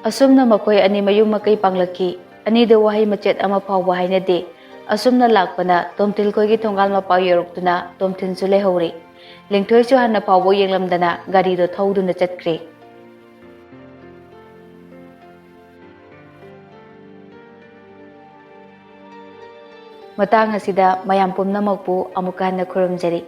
ꯑꯁꯨꯝꯅ ꯃꯈꯣꯏ ꯑꯅꯤ ꯃꯌꯨꯝ ꯃꯀꯩ ꯄꯥꯡꯂꯛꯈꯤ꯫ ꯑꯅꯤꯗ ꯋꯥꯍꯩ ꯃꯆꯦꯠ ꯑꯃ ꯐꯥꯎꯕ ꯍꯥꯏꯅꯗꯦ꯫ ꯑꯁꯨꯝꯅ ꯂꯥꯛꯄꯅ ꯇꯣꯝꯊꯤꯟ ꯈꯣꯏꯒꯤ ꯊꯣꯡꯒꯥꯜ ꯃꯄꯥ ꯌꯧꯔꯛꯇꯨꯅ ꯇꯣꯝꯊꯤꯟꯁꯨ ꯂꯩꯍꯧꯔꯦ꯫ ꯂꯤꯡꯊꯣꯏꯁꯨ ꯍꯟꯅ ꯐꯥꯎꯕ ꯌꯦꯡꯂꯝꯗꯅ ꯒꯥꯔꯤꯗꯣ ꯊꯧꯗꯨꯅ ꯆꯠꯈ꯭ꯔꯦ꯫ ꯃꯇꯥꯡ ꯑꯁꯤꯗ ꯃꯌꯥꯝ ꯄꯨꯝꯅꯃꯛꯄꯨ ꯑꯃꯨꯛꯀ ꯍꯟꯅ ꯈꯨꯔꯨꯝꯖꯔꯤ꯫